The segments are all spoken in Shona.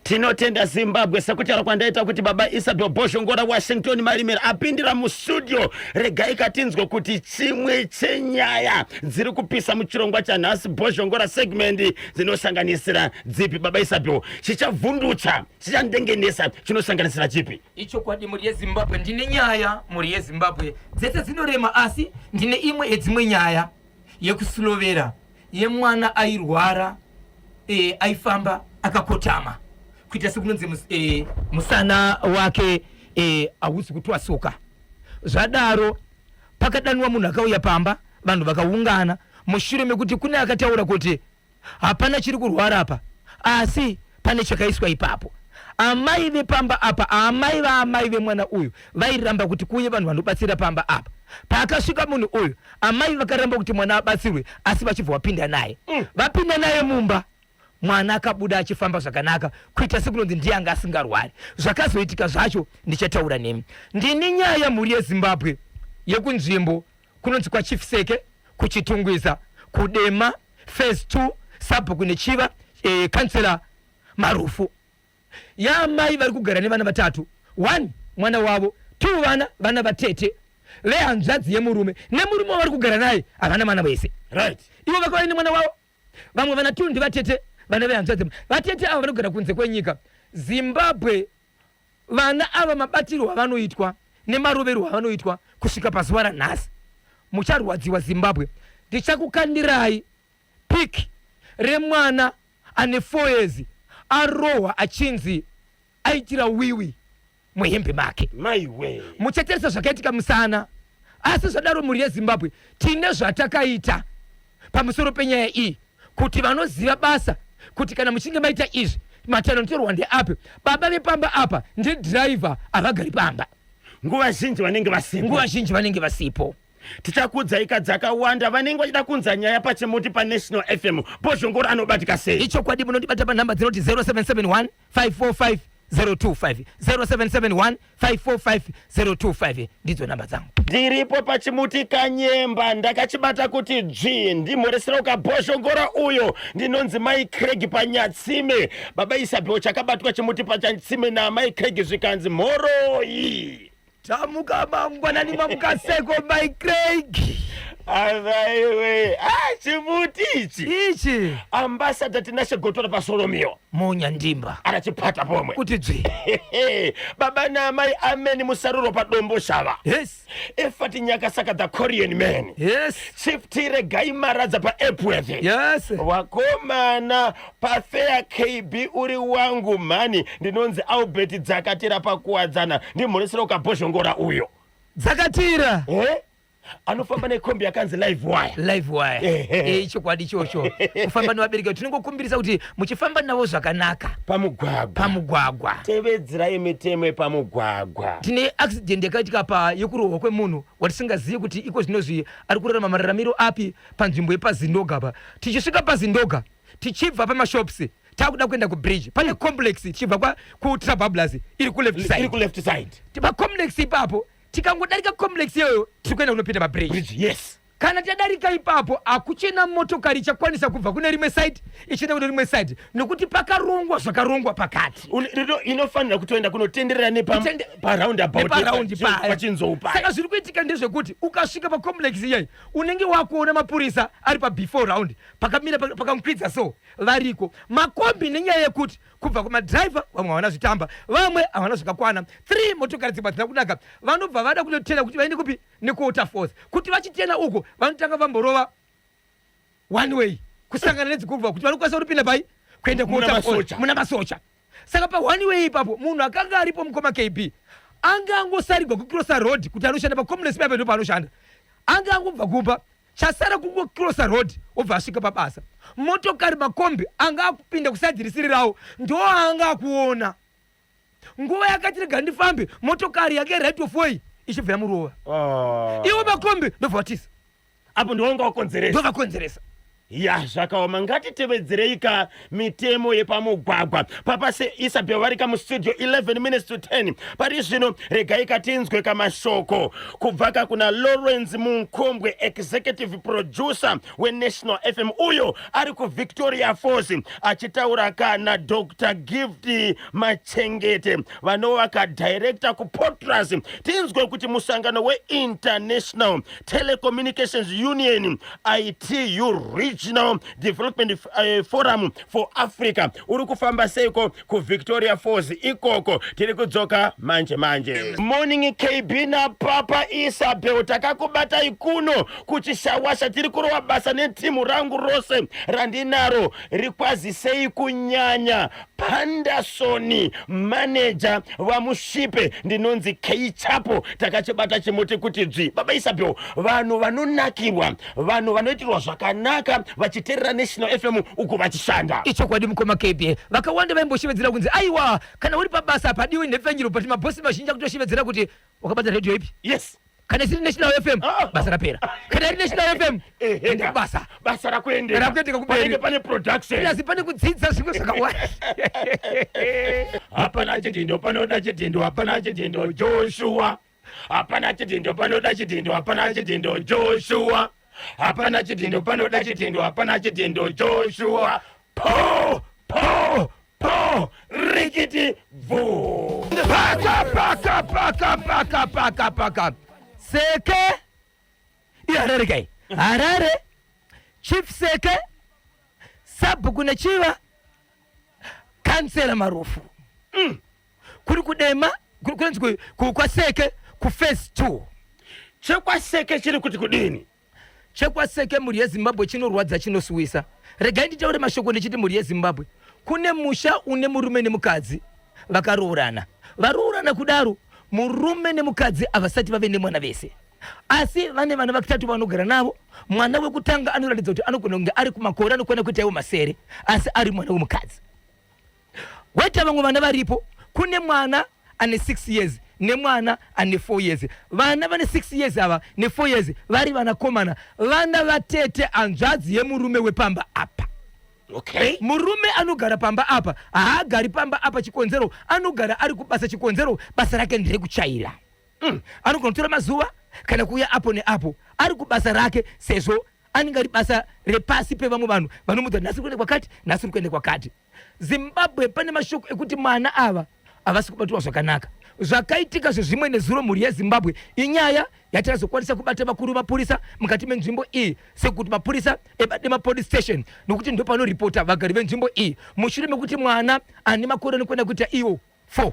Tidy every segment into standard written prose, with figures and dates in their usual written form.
Tinotenda Zimbabwe sekutaura kwandaita kuti baba Isabel Bhozhongora Washington Marimira apindira mustudio. Regai katinzwe kuti chimwe chenyaya dziri kupisa muchirongwa chanhasi Bhozhongora segment dzinosanganisira dzipi. Baba Isabel, chichavhundutsa, chichandengenesa chinosanganisira chipi? Ichokwadi mhuri yeZimbabwe, ndine nyaya mhuri yeZimbabwe dzese dzinorema, asi ndine imwe yedzimwe nyaya yekusilovera yemwana airwara e, aifamba akakotama kuita sekunonzi mus, e, musana wake e, hausi kutwasuka. Zvadaro pakadanwa munhu akauya pamba, vanhu vakaungana mushure mekuti kune akataura kuti hapana chiri kurwara apa asi pane chakaiswa ipapo. Amai vepamba apa, amai vaamai vemwana uyu vairamba kuti kuuye vanhu vanobatsira pamba apa. Paakasvika munhu uyu, amai vakaramba kuti mwana abatsirwe asi vachibva vapinda naye. Vapinda naye mumba, mwana akabuda achifamba zvakanaka kuita sekunonzi ndiye anga asingarwari. Zvakazoitika zvacho ndichataura nemi. Ndini nyaya mhuri yeZimbabwe yekunzvimbo kunonzi kwaChief Seke, kuChitungwiza, kuDema, Phase 2, Sabhuku Nechiva, eh, Councillor Marufu. Yaamai vari kugara nevana vatatu, one mwana wavo, two vana vana vatete vehanzvadzi yemurume nemurume wavari kugara naye havana mwana vese. Right. Ivo vakauya nemwana wavo, vamwe vana two ndivatete vana vehanzvadzi. Vatete ava vanogara kunze kwenyika. Zimbabwe Vana ava mabatirwo avanoitwa nemaroverwo avanoitwa kusvika pazuva ranhasi mucharwadziwa Zimbabwe ndichakukandirai pic remwana ane 4 years arohwa achinzi aitira wiwi muhembe make. Maiwe. Muchatarisa zvakaitika musana. Asi zvadaro mhuri yeZimbabwe tine zvatakaita pamusoro penyaya iyi kuti vanoziva basa kuti kana muchinge maita izvi matanho anotorwa ndeapi. Baba vepamba apa ndidriver havagari pamba. Nguva zhinji vanenge vasipo. Nguva zhinji vanenge vasipo. Tichakuudzai ka dzakawanda vanenge vachida kunza nyaya pachimuti paNational FM. Bhozhongora anobatika sei? Ichokwadi munondibata panhamba dzinoti 0771 545 025 0771 545 025 ndidzo namba dzangu. Ndiripo pachimuti kanyemba ndakachibata kuti dzvi ndimhoresera ukabhozhongora uyo ndinonzi mai Craig panyatsime baba Isabel chakabatwa chimuti pachatsime naamai Craig zvikanzi mhoroi. Tamuka mangwanani mamuka seko mai Craig. Avaiwe ah, chimuti ichi Ichi ambassador Tinashe Gotora paSolomio munya ndimba arachipata pomwe kuti dzvi. Baba naamai ameni musaruro padombo shava. Yes. Efati Nyakasaka the Korean man. Yes. Chief Tiregai Maradza paEpworth. Yes. Wakomana Pafeya KB uri wangu mhani ndinonzi Albert Dzakatira pakuwadzana ndimhoresera ukabhozhongora uyo. Dzakatira. Eh? Anofamba nekombi yakanzi live wire. Live wire. Ehe. Eh, chokwadi ichocho. Kufamba nevabereki tinongokumbirisa kuti muchifamba navo zvakanaka Pamugwagwa. pamugwagwa. Tevedzerai mitemo yepamugwagwa. Tine accident yakaitika pa yekurohwa kwemunhu watisingazivi kuti iko zvinozvi ari kurarama mararamiro api panzvimbo yepaZindoga apa. Tichisvika paZindoga tichibva pamashops takuda kuenda kubridge pane complex tichibva kwa kutrabablas iri kuleft Iri side kuleft side. pacomplex ipapo tikangodarika complex iyoyo tiri kuenda kunopinda pabridge Bridge, yes. kana tadarika ipapo hakuchina motokari ichakwanisa kubva kune rimwe side ichienda kune rimwe side nokuti pakarongwa zvakarongwa pakati Inofanira kutoenda kunotenderera neparoundabout neparaundi paya pachinzou paya. Saka zviri kuitika ndezvekuti ukasvika pacomplex iyayi unenge wakuona mapurisa ari pabefore round pakamira pakamukwidza so variko makombi nenyaya yekuti kubva kumadriver vamwe havana zvitamba vamwe havana zvakakwana three motokari dzimwe hadzina kunaka vanobva vada kunotena kuti vaende kupi nekuwaterfalls kuti vachitena uko vanotanga vamborova one way kusangana nedzikubva kuti vanokwanisa kutopinda pai kuenda kuwaterfalls muna masocha saka pa one way ipapo munhu akanga aripo mukoma KB anga angosarigwa kucrossa road kuti anoshanda pacomplex paipa ndopaanoshanda anga angobva kumba Chasara kungo crosser road obva asvika pabasa. Motokari makombi anga akupinda kuside risiri rawo ndoanga akuona. Nguva yakati rega ndifambe motokari yake right of way ichibva yamurova. Oh. Iwo makombi ndobva vatiza. Apo ndiwanga wakonzeresa. Ndovakonzeresa. Ya, zvakaoma. Ngatitevedzerei ka mitemo yepamugwagwa. Papa Isabel vari ka mustudio 11 minutes to 10. Pari zvino regai katinzwe kamashoko kubva ka kuna Lawrence Munkombwe, executive producer weNational FM, uyo ari kuVictoria Falls achitaura ka naDr Gift Machengete vanova kadirector kuPotraz. Tinzwe kuti musangano weInternational Telecommunications Union ITU Regional Development Forum for Africa uri kufamba seiko kuVictoria Falls ikoko. Tiri kudzoka manje manje. Morning KB naPapa Isabel, takakubatai kuno kuChishawasha. Tiri kurova basa netimu rangu rose randinaro. Rikwazisei kunyanya Pandasoni manager vaMushipe, ndinonzi K Chapo. Takachibata chimuti kuti dzvi. Baba Isabel, vanhu vanonakirwa, vanhu vanoitirwa zvakanaka vachiteerera National FM uku vachishanda. Ichokwadi mukoma KB, vakawanda vaimboshevedzera kunzi aiwa kana uri pabasa hapadiwi nhepfenyuro, but mabhosi mazhinji akutoshevedzera kuti wakabata radio ipi? Yes. Kana isiri National FM, basa rapera. Kana iri National FM, enda kubasa. Basa rakuendeka. Rakuendeka kumberi. Panenge pane production. Asi pane kudzidza zvimwe zvakawanda. Hapana chidhindo panoda chidhindo, hapana chidhindo Joshua. Hapana chidhindo panoda chidhindo, hapana chidhindo Joshua. Hapana chidhindo panoda chidhindo, hapana chidhindo Joshua. Po po po rikiti bvu. Paka paka paka paka paka paka. Seke. IHarare kai. Harare. Chief Seke. Sabhuku Nechiva. Kansela Marufu. Kuri kudema kuri kunonzi kwaSeke kuphase 2. ChekwaSeke chiri kuti kudini? ChekwaSeke mhuri yeZimbabwe chinorwadza, chinosuwisa. Regai nditaure mashoko ndichiti mhuri yeZimbabwe, kune musha une murume nemukadzi vakaroorana. Varoorana kudaro, murume nemukadzi havasati vave nemwana vese, asi vane vana vatatu vanogara navo. Mwana wekutanga anoratidza kuti anogona kunge ari kumakore anokwana kuita iwo masere, asi ari mwana wemukadzi. Waita vamwe vana varipo, kune mwana ane 6 years nemwana ane 4 years. Vana vane 6 years ava ne4 years vari vanakomana, vana vatete hanzvadzi yemurume wepamba apa. Murume anogara pamba apa haagari pamba apa, chikonzero anogara ari kubasa, chikonzero basa rake nderekuchaira. Anogona kutora mazuva kana kuuya apo neapo ari kubasa rake, sezvo anenge ari basa repasi pevamwe vanhu vanomudza nhasi kuenda kwakati, nhasi uri kuenda kwakati. Zimbabwe, pane mashoko ekuti mwana ava havasi kubatwa zvakanaka. Zvakaitika zvezvimwe nezuro mhuri yeZimbabwe inyaya yatazokwanisa kubata vakuru vemapurisa mukati menzvimbo iyi, sekuti mapurisa eBadema Police Station, nokuti ndopanoripota vagari venzvimbo iyi mushure mekuti mwana ane makore anokwenda kuita iwo 4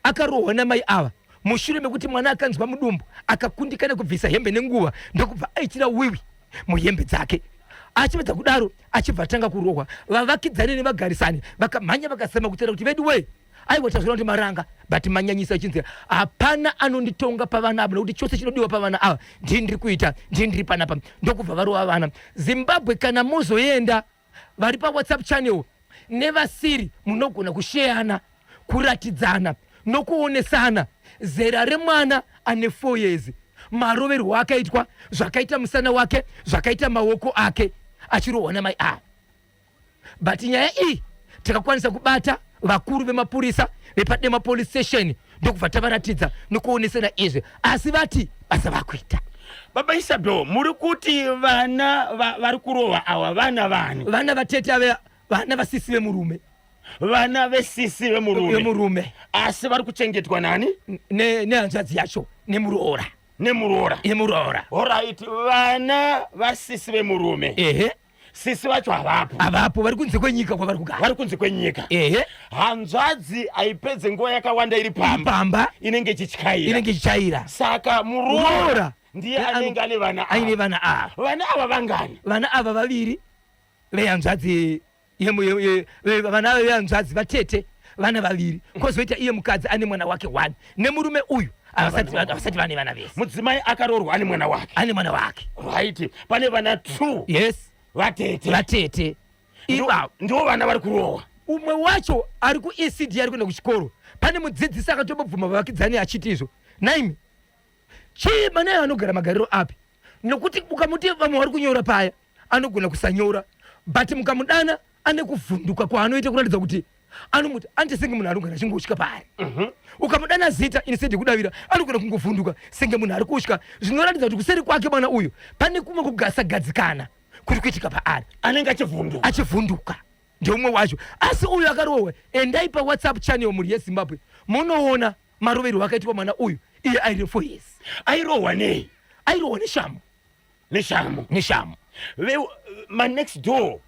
akarohwa namai ava mushure mekuti mwana akanzwa mudumbu akakundikana kubvisa hembe nenguva, ndokubva aitira wiwi muhembe dzake. Achipedza kudaro achibva atanga kurohwa. Vavakidzani nevagarisani vakamhanya vakasema kutaura kuti vedu wee, aiwa tazviona kuti maranga, but manyanyisa. Achinzi hapana anonditonga pavana ava, nekuti chose chinodiwa pavana ava ndini ndiri kuita, ndini ndiri panapa. Ndokubva varova vana. Zimbabwe, kana mozoenda vari paWhatsApp channel nevasiri, munogona kusheyana, kuratidzana nokuonesana zera remwana ane 4 years, maroverwo akaitwa, zvakaita musana wake, zvakaita maoko ake achirohwa namai ava. But nyaya iyi takakwanisa kubata vakuru vemapurisa vepaDema Police Station, ndokubva tavaratidza nokuonesana izvi, asi vati basa vakuita. Baba Isabel, muri kuti vana vari kurohwa ava vana vani? Vana vatete ave, vana vasisi vemurume. Vana vesisi vemurume. Vemurume. Asi vari kuchengetwa nani? Nehanzvadzi yacho, nemuroora. Nemuroora. Nemuroora. Alright, vana vasisi vemurume. Ehe. Sisi vacho havapo. Havapo, vari kunze kwenyika kwavari kugara. Vari kunze kwenyika. Ehe. Hanzvadzi haipedze nguva yakawanda iri pamba. Pamba. Inenge ichityaira. Inenge ichityaira. Saka muroora ndiye anenge ane vana ava. Aine vana ava. Vana ava vangani? Vana ava vaviri vehanzvadzi, vana ava vehanzvadzi vatete, vana vaviri. Kwozoita iye mukadzi ane mwana wake one, nemurume uyu havasati vane vana vese. Mudzimai akaroorwa ane mwana wake. Ane mwana wake. Right, pane vana 2. Yes. Vatete. Vatete. Ivavo ndivo vana vari kurohwa. Umwe wacho ari kuECD, ari kuenda kuchikoro. Pane mudzidzisi akatombobvuma vavakidzani achiti izvo, naimi chii, manayo anogara magariro api? Nokuti ukamuti vamwe vari kunyora paya. Anogona kusanyora, but mukamudana ane kuvhunduka kwaanoita kuratidza kuti anomuti anoita senge munhu anogara achingotya paari. Ukamudana zita, instead yekudavira anogona kungovhunduka senge munhu ari kutya, zvinoratidza kuti kuseri kwake mwana uyu pane kumwe kugasagadzikana kuri kuitika paari. Anenge achivhunduka. Achivhunduka ndeumwe wacho. Asi uyu akarohwa, endai paWhatsApp channel, mhuri yeZimbabwe, munoona maroverwo akaitwa mwana uyu iye aine 4 years. Airohwa nei? Airohwa neshamu. Neshamu. Neshamu. Manext door,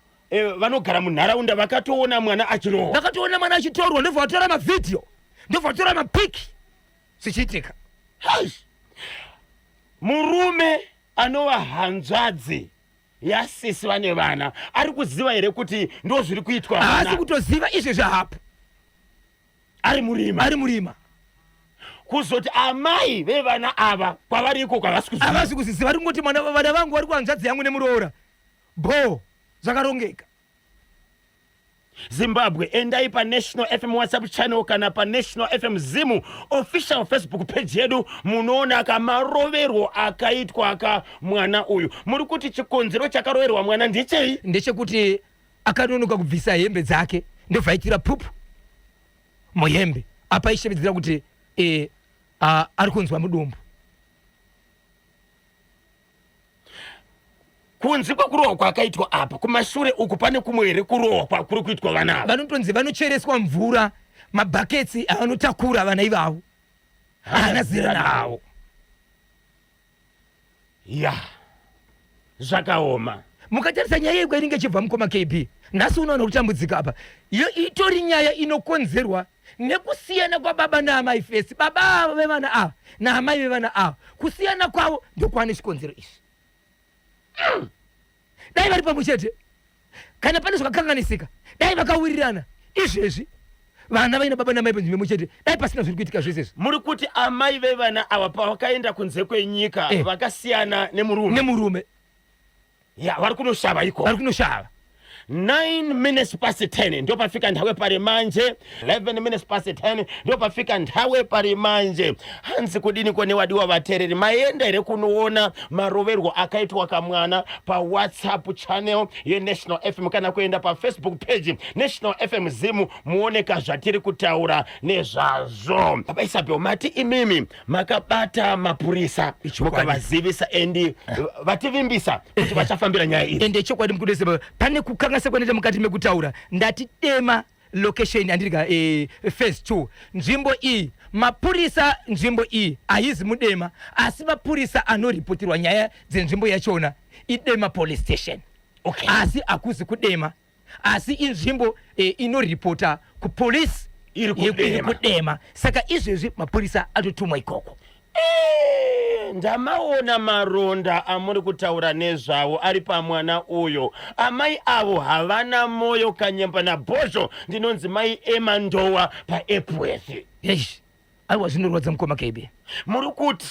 vanogara munharaunda vakatoona mwana achirohwa. Vakatoona mwana achitorwa, ndobva vatora mavhidhiyo, ndobva vatora mapiki zvichiitika. Hai! Murume anova hanzvadzi yasisi vane vana ari kuziva here kuti ndo zviri kuitwa? Haasi kutoziva izvezvi hapo. Ari murima. Ari murima. Kuzoti amai vevana ava kwavari ikoko havasi kuziva. Havasi kuziziva, vari kungoti mwana, vana vangu vari kuhanzvadzi yangu nemuroora, bo zvakarongeka. Zimbabwe, endai paNational FM WhatsApp channel kana paNational FM Zimu official Facebook page yedu, munoona kamaroverwo akaitwa ka mwana uyu. Muri kuti chikonzero chakaroverwa mwana ndechei? Ndechekuti akanonoka kubvisa hembe dzake, ndobva aitira pupu muhembe. Apa aishevedzera kuti ari kunzwa mudumbu. Kunze kwekurohwa kwakaitwa apa, kumashure uku pane kumwe here kurohwa kwakuri kuitwa vana ava? Vanotonzi vanochereswa mvura, mabhaketsi avanotakura vana ivavo haana zera navo. Ya, zvakaoma. Mukatarisa nyaya iyi kwainenge ichibva, mukoma KB, nhasi unoona kutambudzika apa. Iyo itori nyaya inokonzerwa nekusiyana kwababa naamai. Fesi baba vevana ava naamai vevana ava, kusiyana kwavo ndokwane chikonzero izvi. Dai vari pamwe chete, kana pane zvakakanganisika dai vakawirirana. Izvezvi vana vaina baba namai panzvimbo imwe chete, dai pasina zviri kuitika zvese izvi. Muri kuti amai vevana ava pavakaenda kunze kwenyika vakasiyana nemurume? Nemurume. Ya, vari kunoshava iko. Vari kunoshava. 9 minutes past 10 ndopafika nthawe pari manje. 11 minutes past 10 ndopafika nthawe pari manje. Hanzi kudini kone wadiwa vateereri? Maenda here kunoona maroverwo akaitwa kamwana paWhatsApp channel yeNational FM kana kuenda paFacebook page National FM Zimu, muoneka zvatiri kutaura nezvazvo? Baba Isabel, mati imimi makabata mapurisa mukavazivisa, and vativimbisa kuti vachafambira nyaya iyi. Ende chokwadi, mukudese, pane kukanganisa kwanoita mukati mekutaura. Ndati Dema location, andirika phase 2 nzvimbo iyi. Mapurisa, nzvimbo iyi haizi muDema, asi mapurisa anoripotirwa nyaya dzenzvimbo yachona iDema Police Station. Asi hakuzi kuDema, asi inzvimbo inoripota kupolisi iri kuDema. Kudema. Saka izvezvi mapurisa atotumwa ikoko. Ndamaona maronda amuri kutaura nezvawo ari pamwana uyo. Amai avo havana moyo. Kanyemba naBhozho, ndinonzi mai Ema Ndowa paEpworth. Eish, aiwa, zvinorwadza, mukoma KB. Muri kuti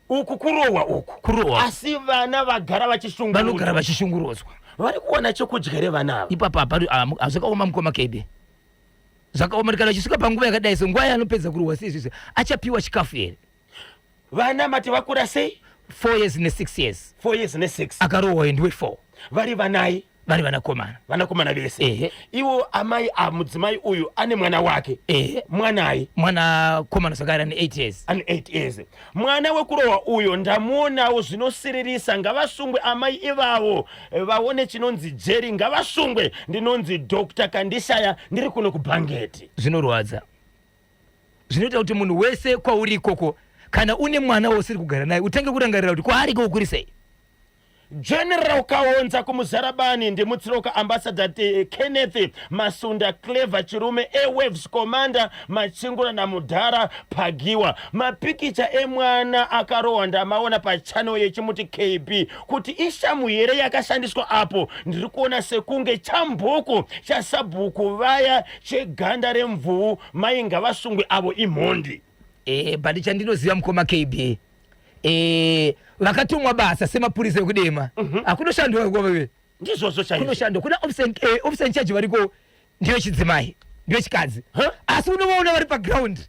uku kurohwa uku? Kurohwa. Asi vana vagara vachishungurudzwa. Vanogara vachishungurudzwa. Vari kuwana chekudya here vana ava? Ipapo apa zvakaoma, mukoma KB, zvakaoma. Kana achisvika panguva yakadai so, nguva yaanopedza kurohwa seizvizvi, achapiwa chikafu here? Vana mati vakura sei? 4 years ne6 years. 4 years ne6. Akarohwa ndiwe 4. Vari vanai? Vari vanakomana. Vanakomana vese? Ehe. Iwo amai, mudzimai uyu ane mwana wake? Ehe. Mwanai? Mwanakomana zvakare ane 8 years. Ane 8 years. Mwana wekurohwa uyo ndamuonawo, zvinosiririsa. Ngavasungwe amai ivavo, vaone chinonzi jeri. Ngavasungwe. Ndinonzi Dr Kandishaya, ndiri kuno kuBhangeti. Zvinorwadza, zvinoita kuti munhu wese kwauri ikoko, kana une mwana wausiri kugara naye, utange kurangarira kuti kwaari ikoko kuri sei. General Kaonza kuMuzarabani, ndimutsiroka Ambassador Kenneth Masunda, Clever Chirume, Airwaves Commander Machingura naMudhara Pagiwa. Mapikicha emwana akarohwa ndamaona pachannel yechimuti KB. Kuti ishamu here yakashandiswa apo? Ndiri kuona sekunge chambuku chasabhuku vaya cheganda remvuu. Mai ngavasungwe avo, imhondi. But chandinoziva, mukoma KB, vakatumwa basa semapurisa ekudema, hakunoshandwa ikoko. Ndizvozvo chaizvo. Kunoshandwa kuna officer in charge variko, ndiyo chidzimai, ndiyo chikadzi. Huh? Asi unovaona vari paground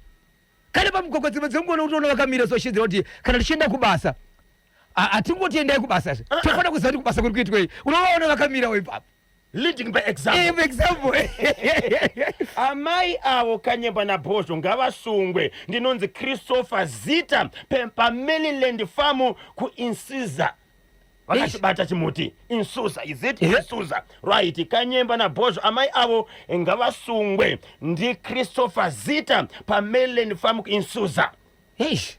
kana pamugwagwa, dzimwe dzenguva unotoona vakamira, so chiedzera kuti kana tichienda kubasa. Hatingoti endai kubasa zve, tofanira kuziva kuti kubasa kuri kuitwei. Unovaona vakamirawo ipapo. Leading by example. Eh, example. Amai avo Kanyemba naBhozho ngavasungwe. Ndinonzi Christopher Zita paMaryland Farm kuInsiza. Vakachibata chimuti Insuza, is it? Insuza, right. Kanyemba naBhozho, amai avo ngavasungwe. NdiChristopher Zita paMaryland Farm kuInsuza. Eish.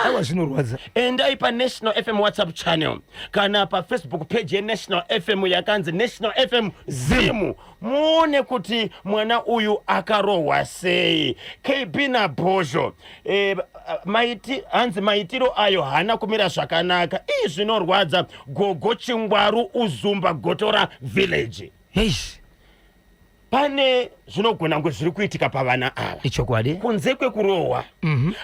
Aiwa, zvinorwadza. Endai paNational FM WhatsApp channel kana paFacebook page yeNational FM yakanzi National FM Zimu, muone kuti mwana uyu akarohwa sei. KB naBhozho, maiti, hanzi maitiro ayo haana kumira zvakanaka. Ii, zvinorwadza. Gogo Chingwaru, Uzumba Gotora Village. Eish. Pane zvinogona kunge zviri kuitika pavana ava. Ichokwadi. Kunze kwekurohwa,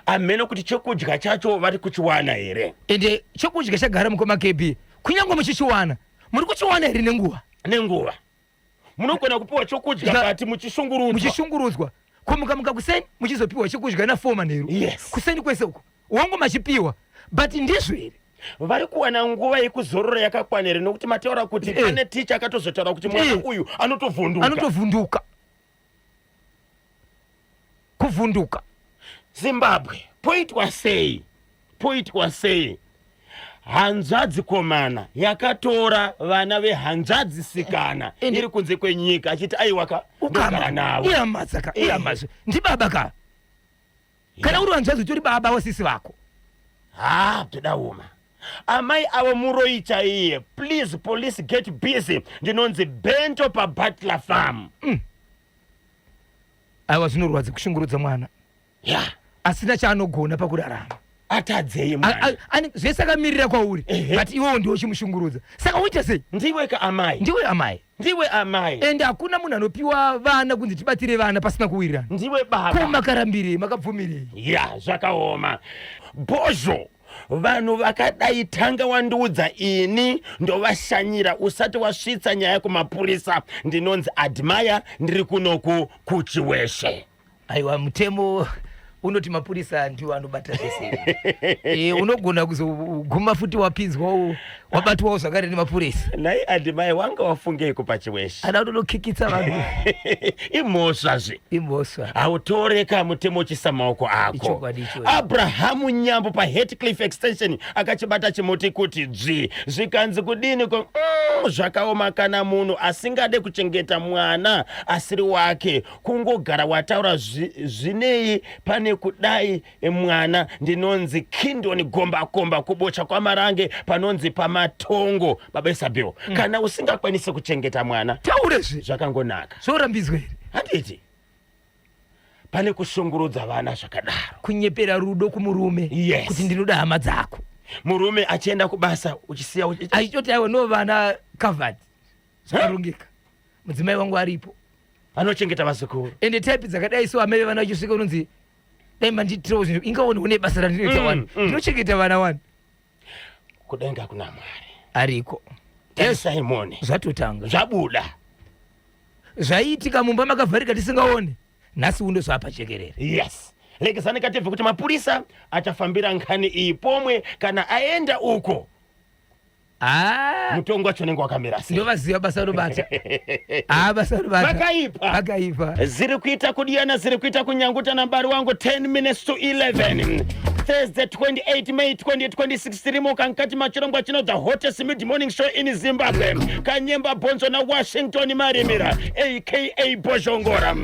hameno kuti chekudya chacho vari kuchiwana here. Ende chekudya chagara, mukoma KB, kunyange muchichiwana, muri kuchiwana here nenguva? Nenguva. Munogona kupiwa chokudya kati muchishungurudzwa. Muchishungurudzwa. Kumukamuka kuseni, muchizopiwa chekudya na4 manheru. Kuseni kwese uko wangu machipiwa, but ndizvo here? Vari kuwana nguva yekuzorora yakakwana here? Nokuti mataura kuti pane ticha akatozotaura kuti mwana uyu anotovhunduka. Anotovhunduka, kuvhunduka. Zimbabwe, poitwa sei? Poitwa sei? Hanzvadzi komana yakatora vana vehanzvadzi sikana iri kunze kwenyika, achiti aiwaka, ndogara navo. Ihama dzaka, ihamazve, ndibaba ka. Kana uri hanzvadzi, utori baba wasisi vako. Ha, todauma amai avo muroi chaiye. Please, police, get busy. Ndinonzi Bento paButler Farm. Aiwa, zvinorwadza kushungurudza mwana asina chaanogona pakurarama. Atadzei mwana? Zvese akamirira kwauri, but iwewo ndiwe uchimushungurudza. Saka uite sei? Ndiwe ka amai. Ndiwe amai. Ndiwe amai. Ende hakuna munhu anopiwa vana kunzi tibatire vana pasina kuwirirana. Ndiwe baba. Ko makarambirei? Makabvumirei? Ya, zvakaoma, Bhozho. Vanhu vakadai, tanga wandiudza ini, ndovashanyira usati wasvitsa nyaya kumapurisa. Ndinonzi Admire, ndiri kunoku kuChiweshe. Aiwa, mutemo unoti mapurisa ndiwo anobata zvese. Unogona kuzoguma futi wapinzwawo, wabatwawo zvakare nemapurisa. Nhai Admire, wanga wafungeiko paChiweshe? Ada kutondokikitsa vanhu. Imhosvazve. Imhosva. Hautoreka mutemo uchisa maoko ako. Ichokwadi ichocho. Abrahamu Nyambo paHatcliffe Extension akachibata chimuti kuti dzvi. Zvikanzi kudini ko? Zvakaoma. Kana munhu asingade kuchengeta mwana asiri wake, kungogara wataura zvinei pane kudai mwana. Ndinonzi Kindon Gombakomba, kuBocha kwaMarange, panonzi paMatongo. Baba Isabel, kana usingakwanisi kuchengeta mwana, taurezve. Zvakangonaka. Zvorambidzwa here? Handiti pane kushungurudza vana zvakadaro. Kunyepera rudo kumurume, kuti ndinoda hama dzako. Murume achienda kubasa, uchisiya Achitoti aiwa, no, vana covered, zvakarongeka, mudzimai wangu aripo. Anochengeta vazukuru. Ende type dzakadai so, amai vevana vachisvika, unonzi dai mandiitirawo zvinhu, ingaone une basa randinoita wani, ndinochengeta vana wani. Kudenga kuna Mwari. Ariko. Tarisai muone. Zvatotanga. Zvabuda. Zvaiitika mumba makavharika tisingaone, nhasi undo zvapachekerere. Yes, lekezani katibve kuti mapurisa achafambira nkhani iyi pomwe kana aenda uko. Ah, mutongo wacho unenge wakamira sei? Ndovaziva basa rinobata. Ah, basa rinobata. Vakaipa. Vakaipa. Ziri kuita kudiyana, ziri kuita kunyanguta nambari wangu. 10 minutes to 11, Thursday 28 May 2026, tirimo mukati machirongwa chino, the hottest mid morning show in Zimbabwe. Kanyemba Bonzo naWashington Marimira, aka Bozhongora.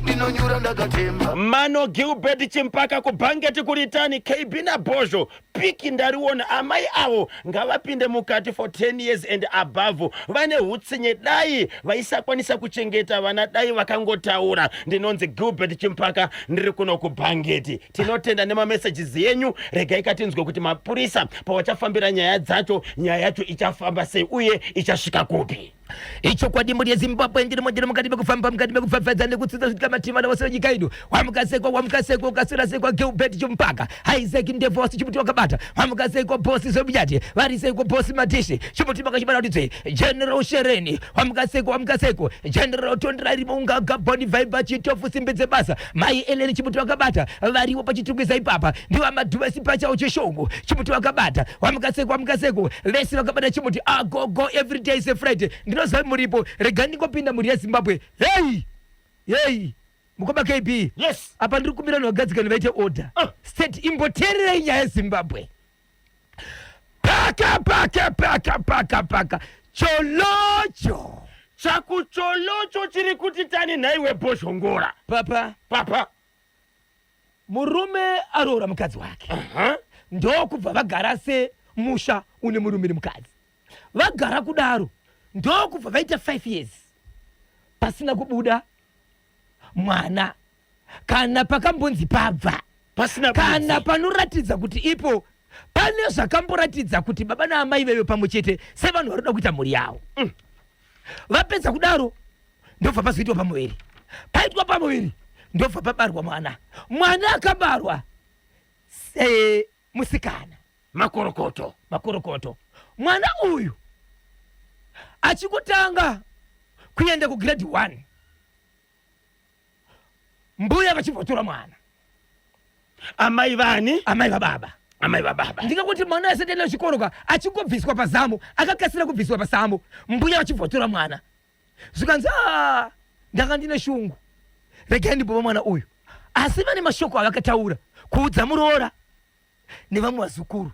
Ndinonyura ndakatemba. Mano Gilbert Chimpaka kuBhangeti kuritani. KB naBhozho, piki ndariona. Amai avo ngavapinde mukati for 10 years and above. Vane utsinye. Dai vaisakwanisa kuchengeta vana, dai vakangotaura. Ndinonzi Gilbert Chimpaka, ndiri kuno kuBhangeti. Tinotenda nemamessages yenyu. Regai katinzwe kuti mapurisa pawachafambira nyaya dzacho, nyaya yacho ichafamba sei uye ichasvika kupi. Ichokwadi mhuri yeZimbabwe, ndirimo ndiri mukati mekufamba, mukati mekupfapfadza nekutsitsa zvitika matima navose venyika ino. Wamukasekwa, wamukasekwa, ukaswerasekwa Gilbert Chimupaka, Isaac Ndebvu wasi chimuti wakabata. Wamukasekwa bosi Zvemunyati, varisekwa bosi Matishi, chimuti makachibata kuti dzve. General Shereni, wamukasekwa, wamukasekwa. General Tonderai Rimungaga, Boni Viber, Chitofu simbi dzebasa. Mai Ellen chimuti wakabata, variwo paChitungwiza ipapa. Ndivo amadhuvesi pachawo cheshongo, chimuti wakabata. Wamukasekwa, wamukasekwa. Vese vakabata chimuti agogo. Every day is a Friday. Ndinoziva muripo, regai ndingopinda mhuri yeZimbabwe. Hei hei, mukoma KB. Yes. Apa ndiri kumbira vanhu vagadzikane vaite order. State imboteererai nyaya yeZimbabwe. Paka paka paka paka paka cholocho. Chakucholocho chiri kuti tani nhaiwe Bhozhongora? Papa. Papa. Murume aroora mukadzi wake. Ndokubva vagara semusha une murume nemukadzi. Vagara kudaro ndokubva vaita 5 years pasina kubuda mwana, kana pakambonzi pabva pasina kana panoratidza kuti ipo pane zvakamboratidza kuti baba naamai veve pamwe chete sevanhu vari kuda kuita mhuri yavo. Vapedza kudaro ndobva pazoitwa pamuviri. Paitwa pamuviri ndobva pabarwa mwana. Mwana akabarwa musikana. Makorokoto. Makorokoto. Mwana uyu achikutanga kuenda kugrade 1, mbuya vachibva mwana. Amai vani? Amai vababa. Amai vababa. Ndingakuti mwana asati aenda kuchikoro ka, achingobviswa pazamu, akakasira kubviswa pazamu, mbuya vachibva mwana. Zvikanzi, "Ah, ndanga ndine shungu, regai ndimbova mwana uyu." Asi vane mashoko avakataura kuudza muroora nevamwe vazukuru: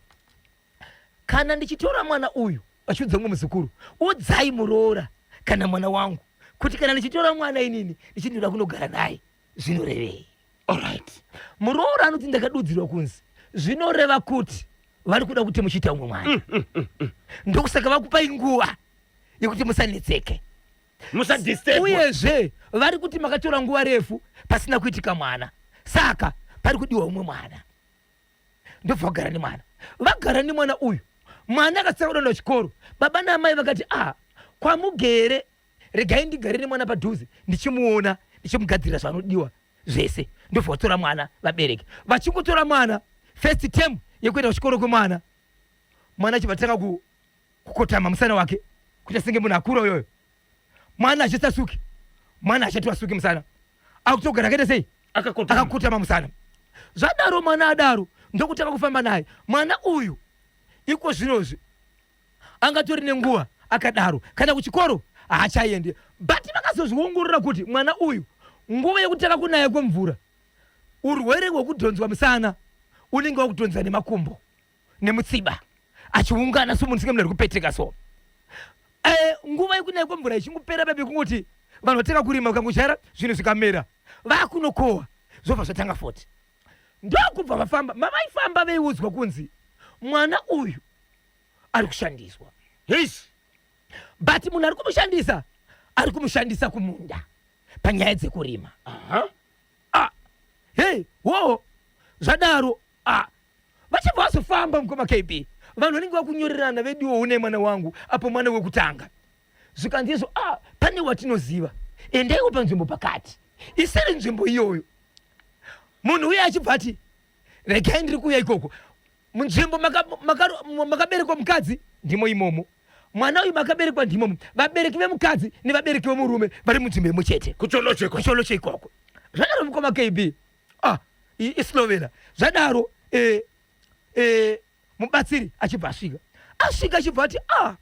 "Kana ndichitora mwana uyu," vachiudza mumwe muzukuru, "udzai muroora kana mwana wangu kuti kana ndichitora mwana inini ndichindoda kunogara naye, zvinorevei?" Alright. Muroora anoti, "Ndakadudzirwa kunzi zvinoreva kuti vari kuda kuti muchiita umwe mwana, ndokusaka vakupai nguva yekuti musanetseke." Musadisturb. Uyezve vari kuti makatora nguva refu pasina kuitika mwana, saka pari kudiwa umwe mwana. Ndobva vagara nemwana. Vagara nemwana uyu, mwana akasara kuenda kuchikoro. Baba naamai vakati, "A, kwamugere, regai ndigare nemwana padhuze, ndichimuona, ndichimugadzirira zvaanodiwa zvese." Ndobva vatora mwana. Vabereki vachingotora mwana, first term yekuenda kuchikoro kwemwana, mwana achibva tanga kukotama musana wake kuita senge munhu akura uyoyo. Mwana achisasuki, mwana achati wasuki musana, akutogara akaita sei? Akakotama. Akakotama musana. Zvadaro, mwana adaro, ndokutanga kufamba naye. Mwana uyu iko zvinozvi angatori nenguva akadaro, kana kuchikoro haachaendi. But vakazozviongorora kuti mwana uyu, nguva yekutanga kunaya kwemvura, urwere hwekudhonzwa musana unenge wakudhonza nemakumbo nemutsiba, achiungana somunhu singe munhu ari kupeteka. So nguva yekunaya kwemvura ichingopera babe, kungoti vanhu vatanga kurima, vakangodyara zvinhu zvikamera, vakunokohwa, zvobva zvatanga futi. Ndokubva vafamba mavaifamba veiudzwa kunzi mwana uyu ari kushandiswa. Heish. But munhu ari kumushandisa, ari kumushandisa kumunda panyaya dzekurima. Ah, hei wo, zvadaro, ah, vachibva vazofamba, mukoma KB, vanhu vanenge vakunyorerana veduwo, "Une mwana wangu apo, mwana wekutanga." Zvikanzi izvo, "Ah, pane watinoziva, endaiwo panzvimbo pakati." Isiri nzvimbo iyoyo, munhu uye achibva ati, "Regai, ndiri kuuya ikoko." Munzvimbo makaberekwa mukadzi ndimo imomo, mwana uyu makaberekwa ndimomo, vabereki vemukadzi nevabereki vemurume vari munzvimbo imwe chete. Kucholocheko. Kucholocho ikoko. Zvadaro, mukoma KB, ah, islovena. Zvadaro, mubatsiri achibva asvika. Asvika achibva ati, "Ah,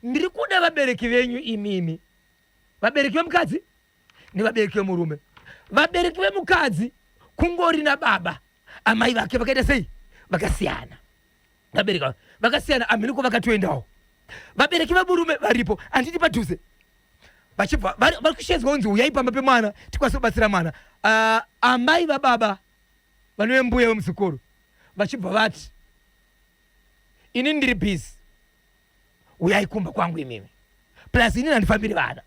ndiri kuda vabereki venyu imimi, vabereki vemukadzi nevabereki vemurume." Vabereki vemukadzi kungori nababa, amai vake vakaita sei? Vakasiyana. Vabereki vakasiyana, amhiniko vakatoendawo. Vabereki vemurume varipo, handiti padhuze. Vachibva vari kushedzwa kunzi, "Uyai pamba pemwana tikwanise kubatsira mwana." Amai vababa vanove mbuya vemuzukuru vachibva vati, "Inini ndiri busy, uyai kumba kwangu imimi, plus inini handifambiri vana."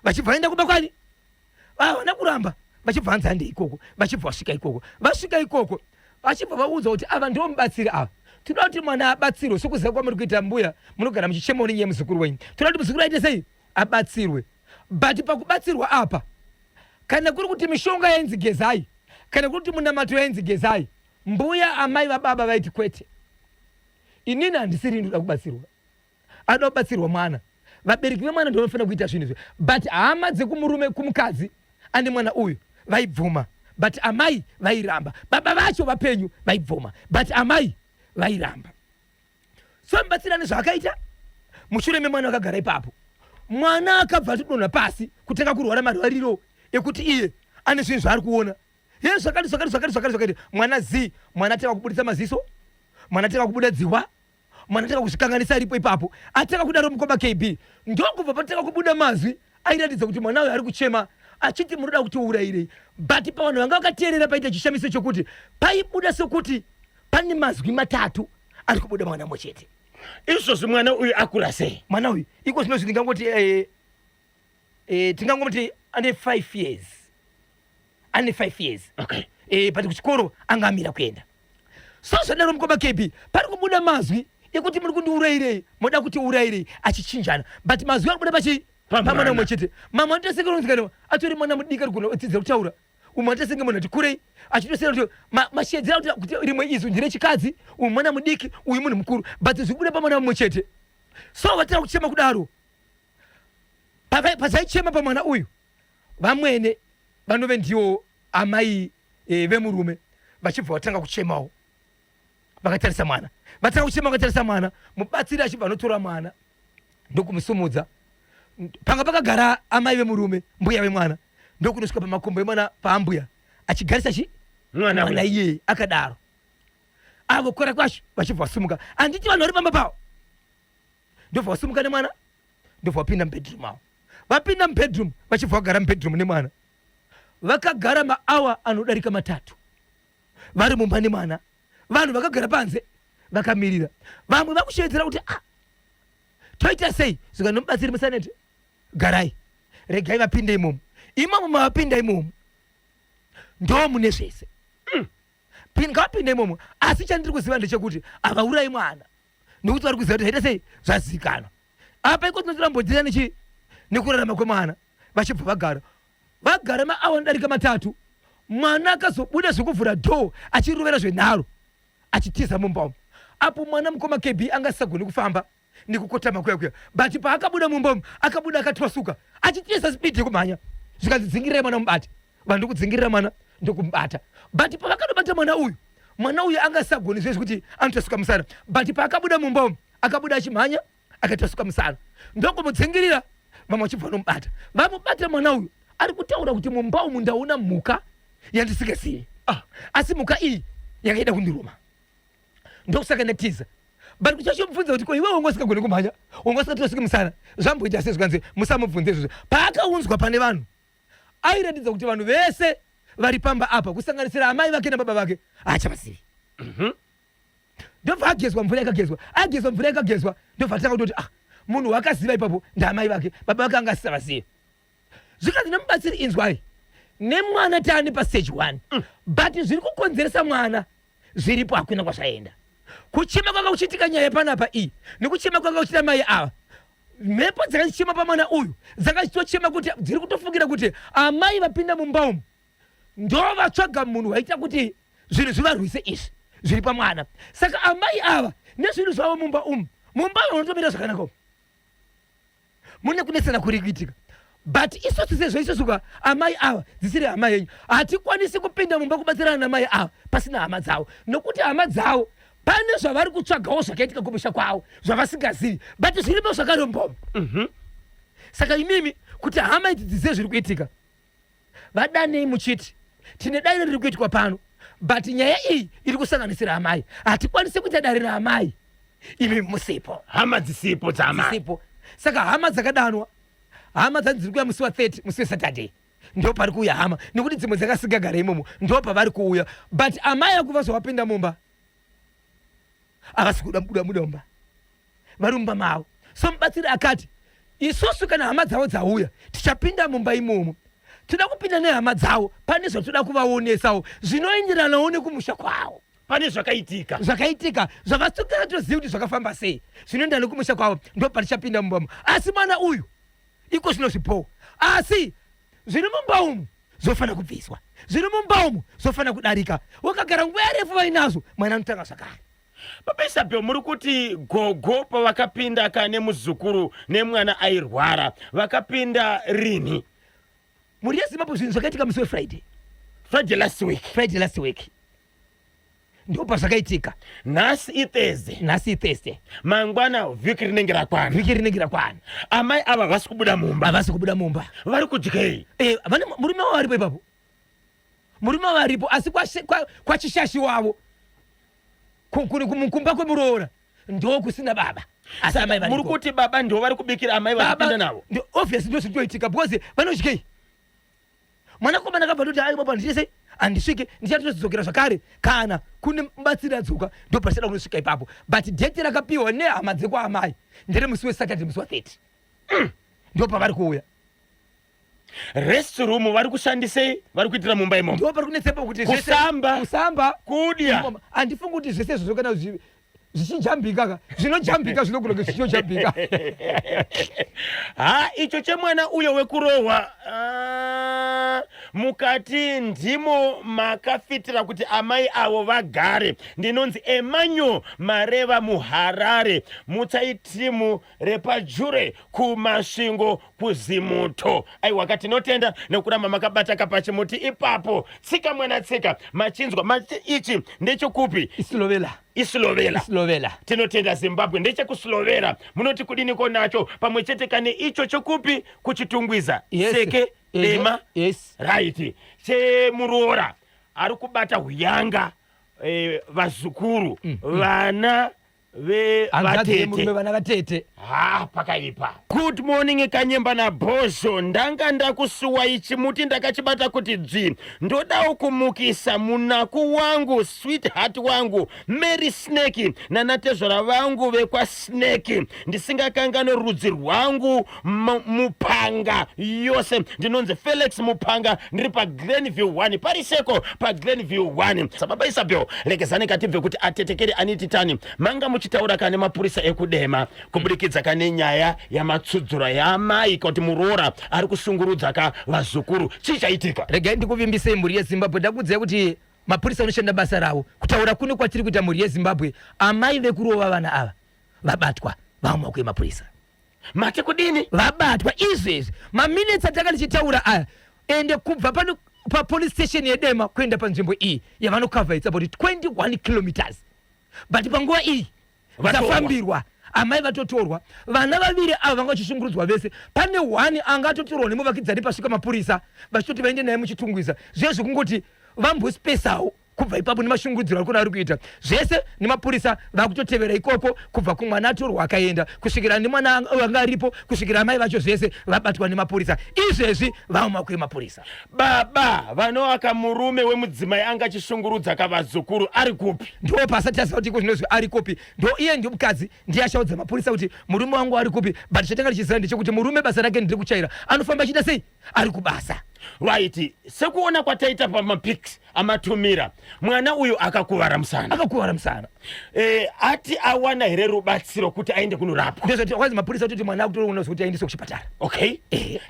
Vachibva vaenda kumba kwani, havana kuramba, vachibva vanzi, "Handei ikoko." Vachibva vasvika ikoko. Vasvika ikoko, vachibva vaudza kuti ava ndivo mubatsiri ava. Tinoda kuti mwana abatsirwe sokuziva kwamuri kuita mbuya munogara muchichemawo nenyaya yemuzukuru wenyu. Tinoda kuti muzukuru aite sei? Abatsirwe. But pakubatsirwa apa kana kuri kuti mishonga yainzi gezai kana kuri kuti munamato yainzi gezai mbuya amai vababa vaiti kwete inini handisiri ndoda kubatsirwa anoda kubatsirwa mwana vabereki vemwana ndivo vanofanira kuita zvinhu izvi but hama dzekumurume kumukadzi ane mwana uyu vaibvuma but amai vairamba baba vacho vapenyu vaibvuma but amai vairamba so mubatsirani zvaakaita mushure memwana akagara ipapo mwana akabva atodonha pasi kutanga kurwara marwariro ekuti iye ane zvinhu zvaari kuona ye zvakati zvakati zvakati zvakati zvakati mwana zii mwana atanga kubudisa maziso mwana atanga kubuda dzihwa mwana atanga kuzvikanganisa aripo ipapo atanga kudaro mukoma kb ndokubva patanga kubuda mazwi airatidza kuti mwana uyo ari kuchema achiti munoda kutiurairei but pavanhu vanga vakateerera paita chishamiso chokuti paibuda sokuti pane mazwi matatu ari kubuda mwana mumwe chete izvozvi mwana uyu akura sei mwana uyu iko zvino zvi ndingangoti eh, eh, tingangoti ane 5 years ane 5 years okay. eh, but kuchikoro anga amira kuenda so zvadaro mukoma kb pari kubuda mazwi ekuti muri kundiurayirei moda kuti urayirei achichinjana but mazwi ari kubuda pachi pamwana umwe chete mamwe anotosekeronzikana atori mwana mudiki ari kugona kudzidzira kutaura umwe anotasenge munhu ati kurei achitosera kuti mashedzera kuti rimwe izwi nderechikadzi uyu mwana mudiki uyu munhu mukuru but zvikubuda pamwana mumwe chete so vatira kuchema kudaro pazaichema pamwana uyu vamwene vanove ndiwo amai e, vemurume vachibva vatanga kuchemawo vakatarisa mwana vatanga kuchema vakatarisa mwana mubatsiri achibva anotora mwana ndokumusumudza panga pakagara amai vemurume mbuya vemwana ndokunosvika pamakumbo emwana paambuya achigarisa chi mwana iyeye akadaro avo kora kwasho vachibva vasumuka handiti vanhu vari pamba pavo ndobva vasumuka nemwana ndobva vapinda mubedroom avo vapinda mubedroom vachibva vagara mubedroom nemwana vakagara maawa anodarika matatu vari mumba nemwana vanhu vakagara panze vakamirira vamwe vakushevedzera kuti ah, toita sei zvikanomubatsiri musanete garai regai vapinde imomo imomo mavapinda imomo ndo mune zvese mm. ngavapinde imomo asi chandiri kuziva ndechekuti havaurayi mwana nekuti vari kuziva kuti zvaita sei zvazivikanwa apa iko tinotorambodzira nechi nekurarama kwemwana vachibva vagara vagara maawa anodarika matatu mwana akazobuda zvekuvhura dhoo achirovera zvenharo achitiza mumba umu apo mwana mukoma kb anga asisagoni kufamba nekukotama kuya kuya but paakabuda mumba umu akabuda akatwasuka achitiza speed yekumhanya zvikanzi dzingirirai mwana mubate vanhu ndokudzingirira mwana ndokumubata but pavakanobata mwana uyu mwana uyu anga asisagoni zve zvekuti anotwasuka musana but paakabuda mumba umu akabuda achimhanya akatwasuka musana ndokumudzingirira vamwe vachibva vanomubata vamubata mwana uyu ari kutaura kuti mumba umu ndaona mhuka yandisingazivi ah, asi mhuka iyi yakaida kundiruma ndokusaka ndatiza but kuchachomubvunza kuti ko iwe wanga usingagoni kumhanya wanga usingatosiki musana zvamboita sei zvikanzi musamubvunze izvozvo paakaunzwa pane vanhu airatidza kuti vanhu vese vari pamba apa kusanganisira amai vake nababa vake haachavazivi mhm. ndobva agezwa mvura yakagezwa agezwa mvura yakagezwa ndobva atanga kutoti ah munhu wakaziva ipapo ndaamai vake baba vake anga asisavazive zvikanzi nemubatsiri inzwai nemwana taane pastage one mm. but zviri kukonzeresa mwana zviripo hakuna kwazvaenda kuchema kwanga kuchiitika nyaya panapa iyi nekuchema kwanga kuchiita mai ava mhepo dzakachichema pamwana uyu dzanga dzichitochema kuti dziri kutofungira kuti amai vapinda mumba umu ndovatsvaga munhu waita kuti zvinhu zvivarwise izvi zviri pamwana saka amai ava nezvinhu zvavo mumba umu mumba vanotomira zvakanaka umu mune kunetsana kuri kuitika but isusu sezvo isusu ka amai ava dzisiri hama yenyu hatikwanisi kupinda mumba kubatsirana namai ava pasina hama dzavo nokuti hama dzavo pane zvavari kutsvagawo zvakaitika kumusha kwavo zvavasingazivi but zviripo zvakaromboma mm -hmm. saka imimi kuti hama idzi dzizive zviri kuitika vadanei muchiti tine dare riri kuitwa pano but nyaya iyi iri kusanganisira amai hatikwanisi kuita dare raamai imi musipo hama dzisipo dzaamai dzisipo saka hama dzakadanwa hama dzanzi dziri kuuya musi wa 30 musi wesaturday ndo pari kuuya hama nekuti dzimwe dzakasingagara imomo ndo pavari kuuya but amai akuva zvawapinda mumba havasi kuda buda muda mumba vari mumba mavo so mubatsiri akati isusu kana hama dzavo dzauya tichapinda mumba imomo toda kupinda nehama dzavo pane zvatoda kuvaonesawo zvinoenderanawo nekumusha kwavo. Pane zvakaitika. Zvakaitika zvavasingatozivi kuti zvakafamba sei, zvinoenda nekumusha kwavo, ndo patichapinda mumba umu. Asi mwana uyu iko zvino zvipowo, asi zviri mumba umu zvofanira kubviswa, zviri mumba umu zvofanira kudarika. Wakagara nguva yarefu vainazvo, mwana anotanga zvakare. Baba Isabel, muri kuti gogo pavakapinda kane muzukuru nemwana airwara vakapinda rini? Mhuri yeZimbabwe, zvinhu zvakaitika musi weFriday. Friday last week. Friday last week ndo pazvakaitika. Nhasi iThursday. Nhasi iThursday. Mangwana vhiki rinenge rakwana. Vhiki rinenge rakwana. Amai ava havasi kubuda mumba. Havasi kubuda mumba. Vari kudyei? Eh, vane murume wavo varipo ipapo, murume wavo aripo, asi kwachishashi wavo kumba kwemuroora ndo kusina baba, asi amai variko. Muri kuti baba ndo vari kubikira amai vachipinda navo? Obviously ndo zvinotoitika, because vanodyei? Mwanakomana akabva toti, ai baba, ndichite sei? Handisvike, ndichatozdzokera zvakare kana kune mubatsiri adzoka, ndo patichada kunosvika ipapo. But date rakapiwa nehama dzekwaamai ndere musi weSaturday, musi wa30, ndo pavari kuuya. Rest room vari kushandisei? Vari kuitira mumba imomo? Ndo pari kunetsepo kuti zvese- Kusamba. Kusamba. Kudya. Handifungi kuti zvese izvozvo kana zvichijambika ka, zvinojambika, zvinogona kunge zvichijambika. Ha, icho chemwana uyo wekurohwa, ah, mukati ndimo makafitira kuti amai avo vagare. Ndinonzi Emmanuel Mareva muHarare, mutsai timu repaJure kuMasvingo kuZimuto. Aiwa, tinotenda nekuramba makabata kapachimuti ipapo. Tsika mwana tsika, machinzwa machi, ichi ndechekupi? Islovela. Islovela. Islovela. Tinotenda Zimbabwe, ndechekuSlovela. Munoti kudiniko nacho pamwe chete kane icho chokupi? KuChitungwiza. Yes. Seke. Dema. Yes. Right, chemuroora ari kubata huyanga, vazukuru, vana Hanzvadzi yemurume, vevatete. Vana vatete. Ha, pakaipa. Good morning Kanyemba naBhozho, ndanga ndakusuwai, chimuti ndakachibata kuti dzvi. Ndodawo kumukisa munaku wangu, sweetheart wangu Mary Snake, nanatezvara vangu vekwaSnake, ndisingakanganwe rudzi rwangu Mupanga yose. Ndinonzi Felix Mupanga, ndiri paGlenview 1, pariseko paGlenview 1. Sababa Isabel, lekezani katibve kuti atetekeri anititani manga muchitaura kane mapurisa ekudema kubudikidza kane nyaya yamatsudzura yaamai kuti muroora ari kushungurudza ka vazukuru. Chii chaitika? Regai ndikuvimbisei, mhuri yeZimbabwe, ndakuudzai kuti mapurisa anoshanda basa ravo. Kutaura kuno kwatiri kuita, mhuri yeZimbabwe, amai vekurova vana ava vabatwa, vamumaoko emapurisa. Mati kudini? Vabatwa izvezvi, maminitsi atanga tichitaura aya. Ende kubva pano papolice station yeDema kuenda panzvimbo iyi yavanokavha, it's about 21 kilometers, but panguva iyi Vatorwa. Dzafambirwa, amai vatotorwa, vana vaviri ava vanga vachishungurudzwa vese. Pane one anga atotorwa nemuvakidzani, pasvika mapurisa vachitoti vaende naye muChitungwiza. Zviye zvekungoti vambospesawo kubva ipapo nemashungurudziro ari kuna ari kuita zvese nemapurisa, vakutotevera ikoko kubva kumwana atorwa akaenda kusvikira nemwana anga aripo, kusvikira amai vacho, zvese vabatwa nemapurisa izvezvi, vamumaoko emapurisa. Baba vanovaka murume wemudzimai anga achishungurudza kavazukuru ari kupi? Ndo pasati taziva kuti iko zvinozwi ari kupi. Ndo iye ndiyo mukadzi ndiye ashaudza mapurisa kuti murume wangu ari kupi, but chatanga tichiziva ndechekuti murume basa rake ndiri kuchaira, anofamba achiita sei, ari kubasa. Right, sekuona kwataita pamapics amatumira, mwana uyu akakuvara musana. Akakuvara musana. Ati awana here rubatsiro kuti aende kunorapwa? Ndezvati kwanzi mapurisa kutoti mwana akutoona kuti aendeswe kuchipatara. Okay,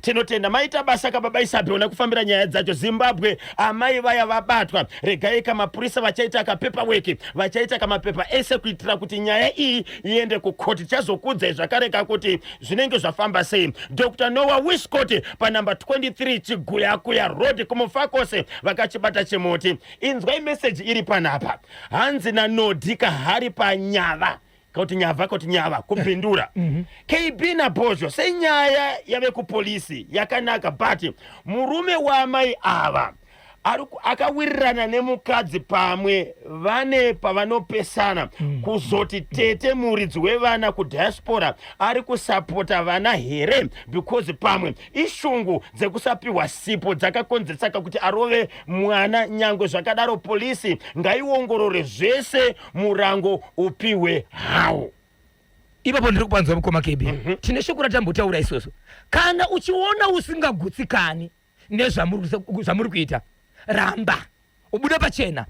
tinotenda, maita basa kababa Isabel kufambira nyaya dzacho. Zimbabwe, amai vaya vabatwa. Regai kamapurisa vachaita kapaperwork, vachaita kamapepa ese kuitira kuti nyaya iyi iende kukoti. Tichazokudzai zvakare kakuti zvinenge zvafamba sei. Dr Noah Wiscott panumber 23 Chiguyakuya Road kuMufakose vakachibata chimuti. Inzwai meseji iri panapa. Hanzi naNodhi Kahari panyava kuti nyava kuti nyava kupindura KB naBhozho, senyaya yave kupolisi yakanaka, but murume waamai ava akawirirana nemukadzi, pamwe vane pavanopesana. Kuzoti tete muridzi wevana kudiaspora ari kusapota vana here? Because pamwe ishungu dzekusapiwa sipo dzakakonzesaka kuti arove mwana. Nyangwe zvakadaro, polisi ngaiongorore zvese, murango upiwe hawo. Ipapo ndiri kupanzwa, mukoma KB. Tine shoko ratambotaura isusu: kana uchiona usingagutsikani nezvamuri kuita, ramba, ubude pachena.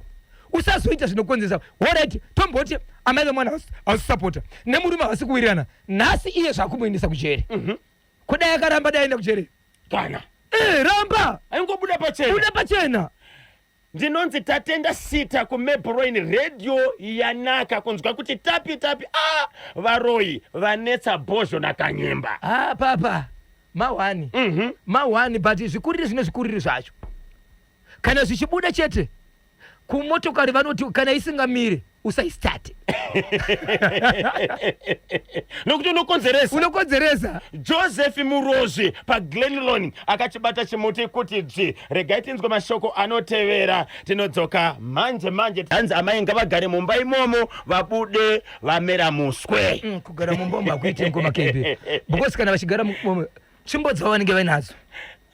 Usazoita zvinokonzeresa. Alright, tomboti amai vemwana havasisapota nemurume havasi kuwirirana. Nhasi iye zvakumuendesa kujeri. Kudai akaramba dai aenda kujeri. Kana. Eh, ramba. Aingobuda pachena. Buda pachena. Ndinonzi Tatenda Sita kuMebroin Radio yanaka kunzwa kuti tapi tapi ah varoyi vanetsa Bhozho naKanyemba. Ah papa mahwani mahwani but zvikuriri zvine zvikuriri zvacho kana zvichibuda chete kumotokari vanoti kana isingamire usaistate nokuti unokonzeresa unokonzeresa Joseph Murozvi paGlenlon akachibata chimuti kuti dzvi. Regai tinzwe mashoko anotevera. Tinodzoka manje manje. Hanzi amai ngavagare mumba imomo vabude vamera muswe. Kugara mumba umu hakuite ngoma kembe because kana vachigara tsvimbo dzavo vanenge vainadzo.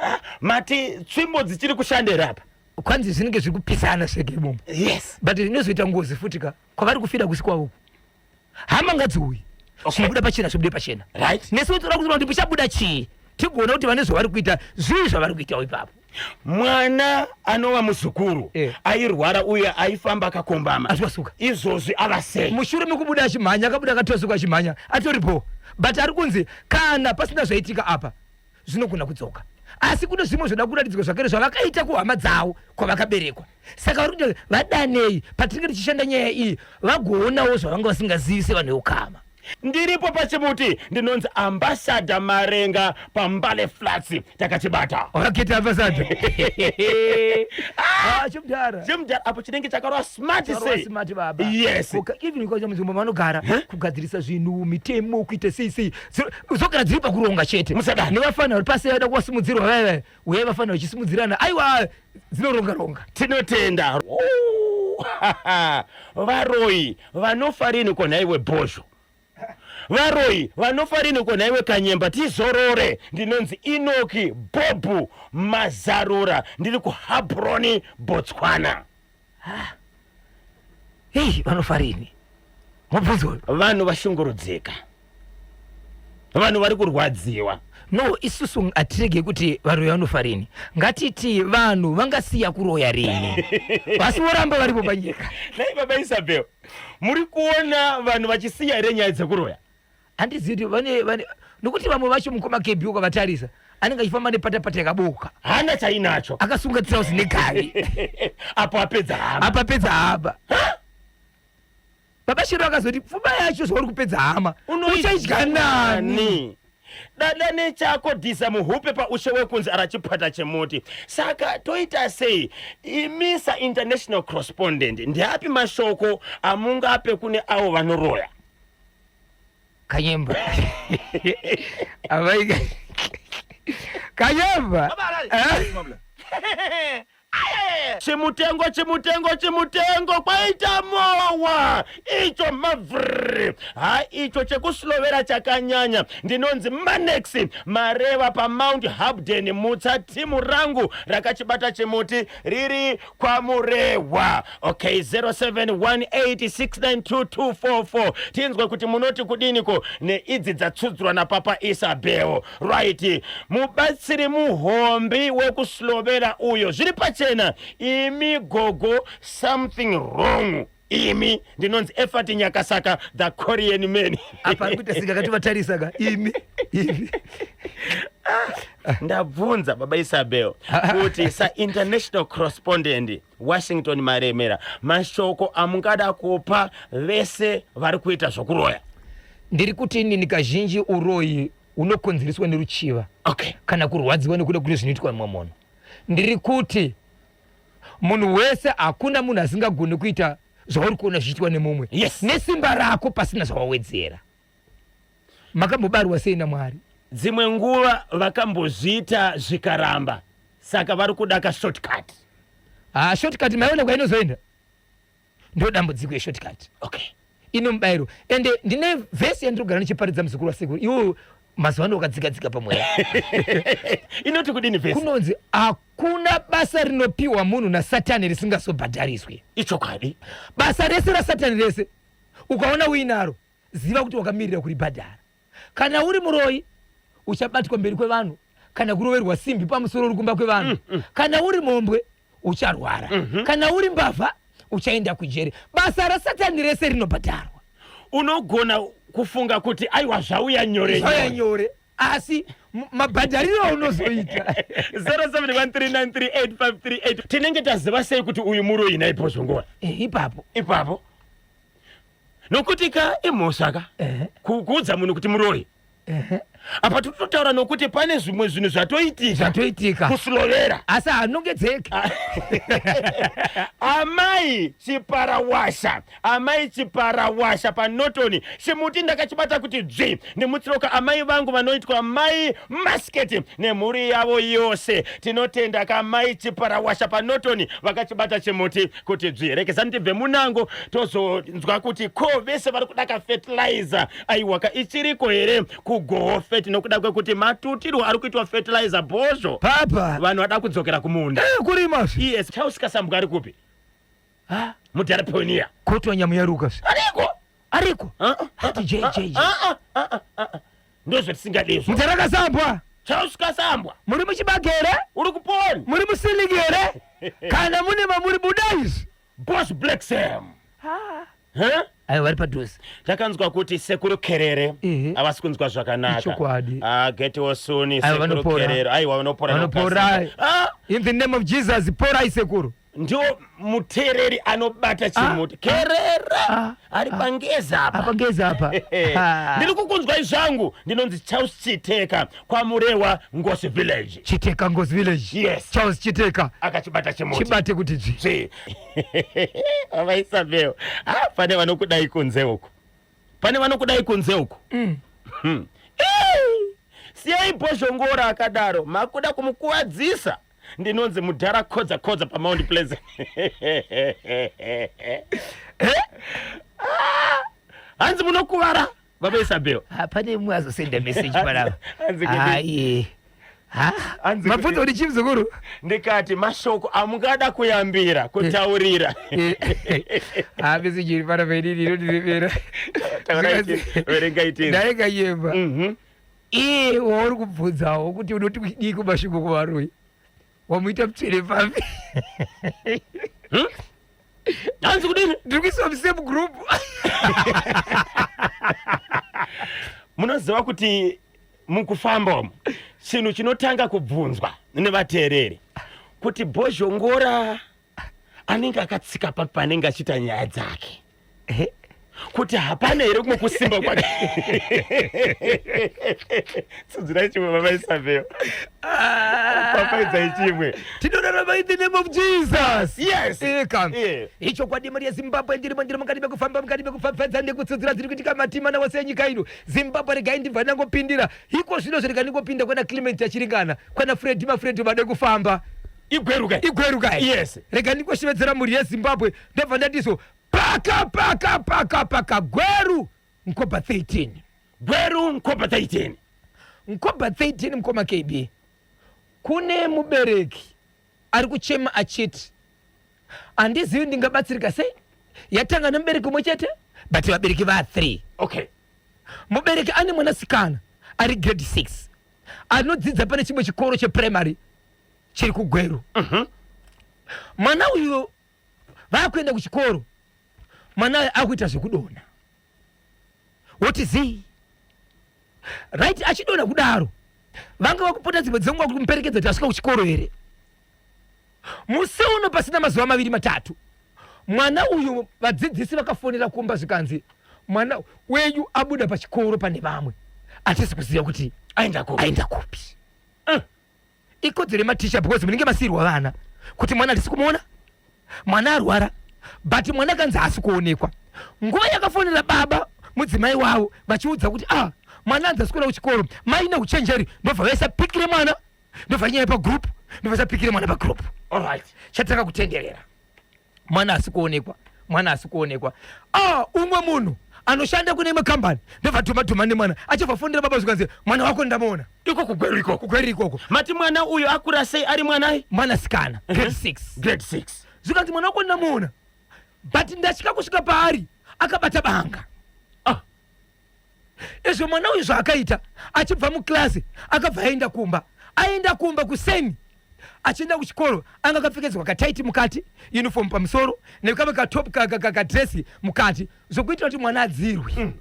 Ah, mati tsvimbo dzichiri kushanda here apa? Kwanzi zvinenge zviri kupisana sveke imomo. Yes. But zvinozoita ngozi futi ka kwavari kufira kusi kwavo. Hama ngadziuye. Okay. Zvinobuda pachena zvibude pachena. Right. Nesu toda kuziva kuti kuchabuda chii. Tigoona kuti vane zvavari kuita zvii zvavari kuitawo ipapo. Mwana anova muzukuru Eh. airwara uye aifamba akakombama. Achitwasuka. Izvozvi ava sei? Mushure mekubuda achimhanya akabuda akatwasuka achimhanya atori bho. But ari kunzi kana pasina zvaitika apa zvinogona kudzoka asi kune zvimwe zvoda kuratidzwa zvakare zvavakaita kuhama dzavo kwavakaberekwa saka vari kuti vadanei patinenge tichishanda nyaya iyi vagoonawo zvavanga vasingazivi sevanhu veukama. Ndiripo pachimuti ndinonzi Ambassador Marenga paMbale Flats takachibata. Wakaketa Ambassador. Ah, chimudhara. Chimudhara apo chinenge chakarova smart sei. Smart baba. Yes. Even kwa munzvimbo manogara kugadzirisa zvinhu mitemo kuita sei sei. Dzogara dziri pakuronga chete. Musadaro. Nevafana vari pasi vada kuwasimudzirwa vaya vaya. Uyai vafana vachisimudzirana. Aiwa dzinoronga ronga. Tinotenda. Oh, varoyi vanofa rini ko nhaiwe Bhozho? Varoyi vanofa rini ko nhaiwe Kanyemba? Tizorore. Ndinonzi Inoki Bhobhu Mazarura. Ndiri kuHabroni, Botswana. Hei, vanofa rini? Mubvunzo uyu. Vanhu vashungurudzika, vanhu vari kurwadziwa. No, isusu hatirege kuti varoyi vanofa rini. Ngatiti vanhu vangasiya kuroya rini, asi voramba varipo panyika. Nhai baba Isabel, muri kuona vanhu vachisiya here nyaya dzekuroya? Handizivi kuti vane vane nokuti vamwe vacho mukoma KB ukavatarisa anenge achifamba nepatapata yakabooka. Hana chainacho. Akasunga trouse negavi. Apo apedza hama. Apo apedza hama. Baba Shero akazoti pfuma yacho zvauri kupedza hama uchaidya nani? Dada nechako dhisa muhupe paushe wekunzi arachipata chemuti. Saka toita sei? Imi sainternational correspondent ndeapi mashoko amungape kune avo vanoroya? Kanyemba. Amai Kanyemba. Eh? Chimutengo chimutengo chimutengo kwaita mowa icho mavr ha icho chekuslovera chakanyanya ndinonzi Manex Mareva paMount Habden mutsa timu rangu rakachibata chimuti riri kwaMurehwa okay 0718692244 tinzwe kuti munoti kudiniko neidzi dzatsudzurwa napapa Isabel right mubatsiri muhombi wekuslovera uyo zviri pachena imi gogo something wrong imi ndinonzi Efati Nyakasaka the Korean man apa ari kuita sika katovatarisa ka imi imi ndabvunza baba Isabel kuti sainternational correspondent Washington Maremera mashoko amungada kupa vese vari kuita zvokuroya ndiri kuti inini kazhinji uroyi hunokonzereswa neruchiva okay kana kurwadziwa nekuda kune zvinoitwa mumwe munhu ndiri kuti munhu wese hakuna munhu asingagoni kuita zvauri kuona zvichiitwa nemumwe Yes. nesimba rako pasina zvawawedzera makambobarwa sei namwari dzimwe nguva vakambozviita zvikaramba saka vari kuda kashortcut ha shortcut maiona kwainozoenda ndo dambudziko yeshortcut okay ine mubayiro ende ndine vhesi yandinogara ndichiparidza muzukuru wasekuru iwo mazuva ano wakadzika dzika pamweya inoti kudini vhesi kunonzi hakuna basa rinopiwa munhu nasatani risingasobhadhariswi ichokwadi basa rese rasatani rese ukaona uinaro ziva kuti wakamirira kuribhadhara kana uri muroyi uchabatwa mberi kwevanhu kana kuroverwa simbi pamusoro uri kumba kwevanhu kana uri mombwe ucharwara kana uri mbavha. Uchaenda kujeri. Basa raSatani rese rinobhadharwa. Unogona kufunga kuti aiwa, zvauya nyore. Zvauya nyore, asi mabhadhariro aunozoita. 0713938538. Tinenge taziva sei kuti uyu muroyi naibhozvongora? Ipapo. Ipapo, nokuti ka imhosva ka kuudza munhu kuti muroyi. Apa titotaura nokuti pane zvimwe zvinhu zvatoitika. Zvatoitika. Kusilovera. Asi haanongedzeki. Amai Chiparawasha, Amai Chiparawasha paNorton, chimuti ndakachibata kuti dzvi. Ndimutsiroka amai vangu vanoitwa Mai Masketi nemhuri yavo yose. Tinotenda kamai Chiparawasha paNorton, vakachibata chimuti kuti dzvi. Rekezani tibve munango, tozonzwa kuti ko vese vari kuda kafertilizer, aiwaka, ichiriko here kugoho fet, nokuda kwekuti matutirwo ari kuitwa fertilizer, bhozvo. Papa. Vanhu vada kudzokera kumunda. Kurima. Yes. Charles Kasambwa ari kupi? Mudhara pioneer. Kotwa nyamuyaruka. Ariko. Ariko. Hati JJJ. Ndozvatisingadizvo. Mudhara Kasambwa. Charles Kasambwa. Muri muchibage here? Uri kuponi? Muri musilingi here? Kana mune mamuri, buda izvi. Boss Black Sam. Huh? Aiwa, vari padhuze. Takanzwa kuti Sekuru Kerere havasi kunzwa zvakanaka. Ichokwadi. Ah, get well soon. Aiwa, Sekuru vanopora. Kerere, aiwa, vanopora. Vanopora. Nokukasika. Ah, In the name of Jesus, porai sekuru. Ndio muteereri anobata chimuti Kerere. Ari pangeza apa. Apa ngeza apa. Ndiri kukunzwai zvangu. Ndinonzi Charles Chiteka, kwaMurewa, Ngosi Village. Chiteka, Ngozi Village. Yes. Charles Chiteka. Akachibata chimuti. Chibate kuti dzvi. Dzvi. Vaisabel, ah, pane vanokudai kunze uku, pane vanokudai kunze uku. Ei, siyai Bhozhongora akadaro, makuda kumukuvadzisa. Ndinonzi Mudhara Kodza Kodza paMount Pleasant. Ah, hanzi munokuvara, baba Isabel. Ah, pane mumwe azosenda message panapa. Hanzi Aiye. Hanzi Mabvunza kuti chii, muzukuru? Ndikati mashoko amungada kuyambira kutaurira. Ha, message iri panapa inini inondiremera. Taurai, verengai tinzwe. Ndaika yemba. Iye wauri kubvunzawo kuti unoti kudii kumashoko kuvaroyi, wamuita mutsvene papi? Hanzi kudini? Ndiri kuiswa musame group. Munoziva kuti mukufamba umu chinhu chinotanga kubvunzwa nevateereri kuti Bhozhongora anenge akatsika papi panenge achiita nyaya dzake, kuti hapana here kumwe kusimba kwake. Tsudzirai chimwe, baba Isabel, papaidzai chimwe. Tinorarama in the name of Jesus. Yes. Eka. Ichokwadi, mari yeZimbabwe, ndirimo, ndiri mukati mekufamba, mukati mekupfapfadza nekutsudzura dziri kuitika matima nawose enyika ino Zimbabwe. Regai ndibva ndangopindira iko zvino zvo, rega ndingopinda kwana Clement Achiringana, kwana Fredi Mafredi vade kufamba. Igweruka. Igweruka. Yes. Rega ndingoshevedzera mhuri yeZimbabwe, ndobva ndatiso paka paka paka paka Gweru Mkoba 13. Gweru Mkoba 13. Mkoba 13, mukoma KB, kune mubereki ari kuchema achiti handizivi ndingabatsirika sei. Yatanga nemubereki umwe chete, but vabereki va3. Mubereki ane mwanasikana ari grade 6 anodzidza pane chimwe chikoro cheprimary chiri kuGweru. Mwana uyu vaakuenda kuchikoro, mwana uyu akuita zvekudonha, woti zii, right? Achidonha kudaro, vanga vakupota dzimwe dzenguva kuti kumuperekedza kuti asvika kuchikoro here. Musi uno, pasina mazuva maviri matatu, mwana uyu vadzidzisi vakafonera kumba, zvikanzi mwana wenyu abuda pachikoro pane vamwe, hatisi kuziva kuti aenda kupi. Aenda kupi. Ikodzero yematicha, because munenge masiyirwa vana, kuti mwana hatisi kumuona, mwana arwara, but mwana kanzi haasi kuonekwa. Nguva yakafonera baba mudzimai wavo vachiudza kuti ah, mwana anzi asi kuenda kuchikoro, mai neuchenjeri ndobva vaisa pic remwana, ndobva nyaya pagroup, ndobva vaisa pic remwana pagroup. Chatanga kutenderera, mwana asi kuonekwa, mwana asi kuonekwa. Ah, umwe munhu anoshanda kune imwe kambani ndobva dhuma dhuma nemwana, achibva fonera baba, zvikanzi mwana wako ndamuona. Iko kuGweru ikoko? Kugweru ikoko. Mati mwana uyu akura sei, ari mwanai? Mwanasikana, grade 6. Grade 6. Zvikanzi mwana wako ndamuona, but ndatya kusvika paari, akabata banga. Izvo mwana uyu zvaakaita, achibva muklasi akabva aenda kumba, aenda kumba kuseni. Achienda kuchikoro anga akapfekedzwa kataiti mukati, uniform pamusoro nekamwe katop kadresi mukati, zvokuitira kuti mwana adzirwe.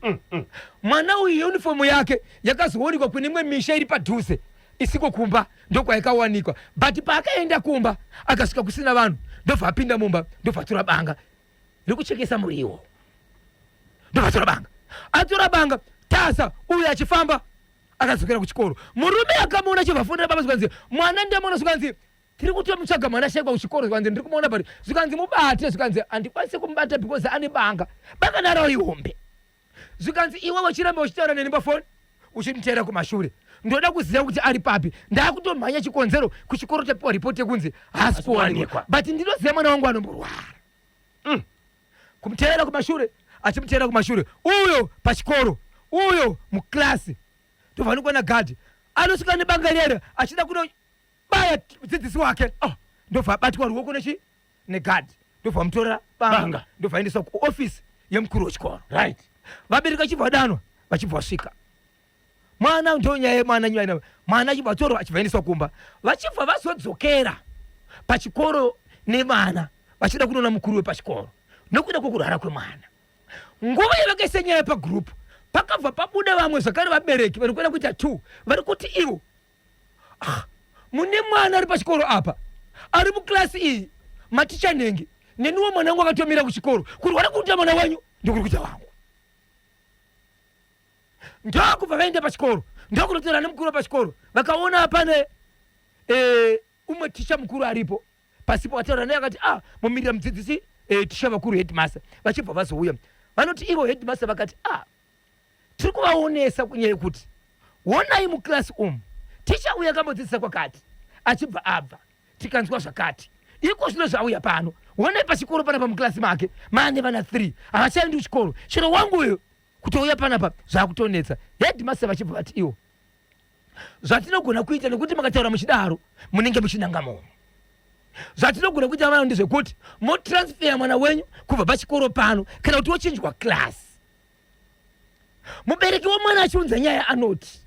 Mwana uyu uniform yake yakazoonekwa kune imwe misha iri padhuze isiko kumba, ndokwaikawanikwa. But paakaenda kumba akasvika kusina vanhu, ndobva apinda mumba, ndobva atora banga rekuchekesa muriwo, ndobva atora banga, atora banga tasa uyu achifamba akadzokera kuchikoro. Murume akamuona achibva afonera baba, zvikanzi mwana ndamuona, zvikanzi tiri kutomutsvaga mwana ashaikwa kuchikoro, zvikanzi ndiri kumuona pari, zvikanzi mubate, zvikanzi handikwanisi kumubata because ane banga, banga naro ihombe. Zvikanzi iwe wechiramba uchitaura neni pafoni uchinditeera kumashure, ndoda kuziva kuti ari papi, ndakutomhanya chikonzero kuchikoro tapiwa ripoti yekunzi haasi kuwanikwa, but ndinoziva mwana wangu anomborwara. Kumuteera kumashure, achimuteera kumashure, uyo pachikoro, uyo muklasi, ndovanikwa nagadhi anosvika nebanga rere achida kunobaya mudzidzisi wake. Oh, ndobva abatwa ruoko nechi negadhi, ndobva vamutora banga, ndobva aendeswa kuofisi yemukuru wechikoro. Vabereki vachibva vadanwa, vachibva vasvika mwana, ndo nyaya yemwana, nyaya mwana achibva atorwa achibva aendeswa kumba, vachibva vazodzokera pachikoro nevana vachida kunoona mukuru wepachikoro nokuda kwokurwara kwemwana. Nguva yavakaisa nyaya pagroup, pakabva pabuda vamwe zvakare vabereki vari kuenda kuita 2 vari kuti ivo, ah, mune mwana ari pachikoro apa ari muklasi iyi, maticha nenge neniwo mwana wangu akatomira kuchikoro, kurwara kuri kuita mwana wenyu ndokuri kuita wangu. Ndokubva vaenda pachikoro, ndokunotaura nemukuru wepachikoro, vakaona pane umwe ticha mukuru aripo pasipo, vataura naye akati, ah, mumirira mudzidzisi, ticha vakuru, headmaster. Vachibva vazouya, vanoti ivo headmaster vakati, ah, tiri kuvaonesa kunyaya yekuti wonai muklasi umu ticha uyu akambodzidzisa kwakati, achibva abva tikanzwa zvakati, iko zvino zvauya pano, wonai pachikoro panapa muklasi make maane vana 3 havachaendi kuchikoro, chero wangu uyu kutouya panapa zvakutonetsa. Headmaster vachibva vati iwo zvatinogona kuita, nekuti makataura muchidaro munenge muchinanga munhu, zvatinogona kuita vana ndezvekuti motransfer mwana wenyu kubva pachikoro pano kana kuti wochinjwa class. Mubereki womwana achiunza nyaya anoti,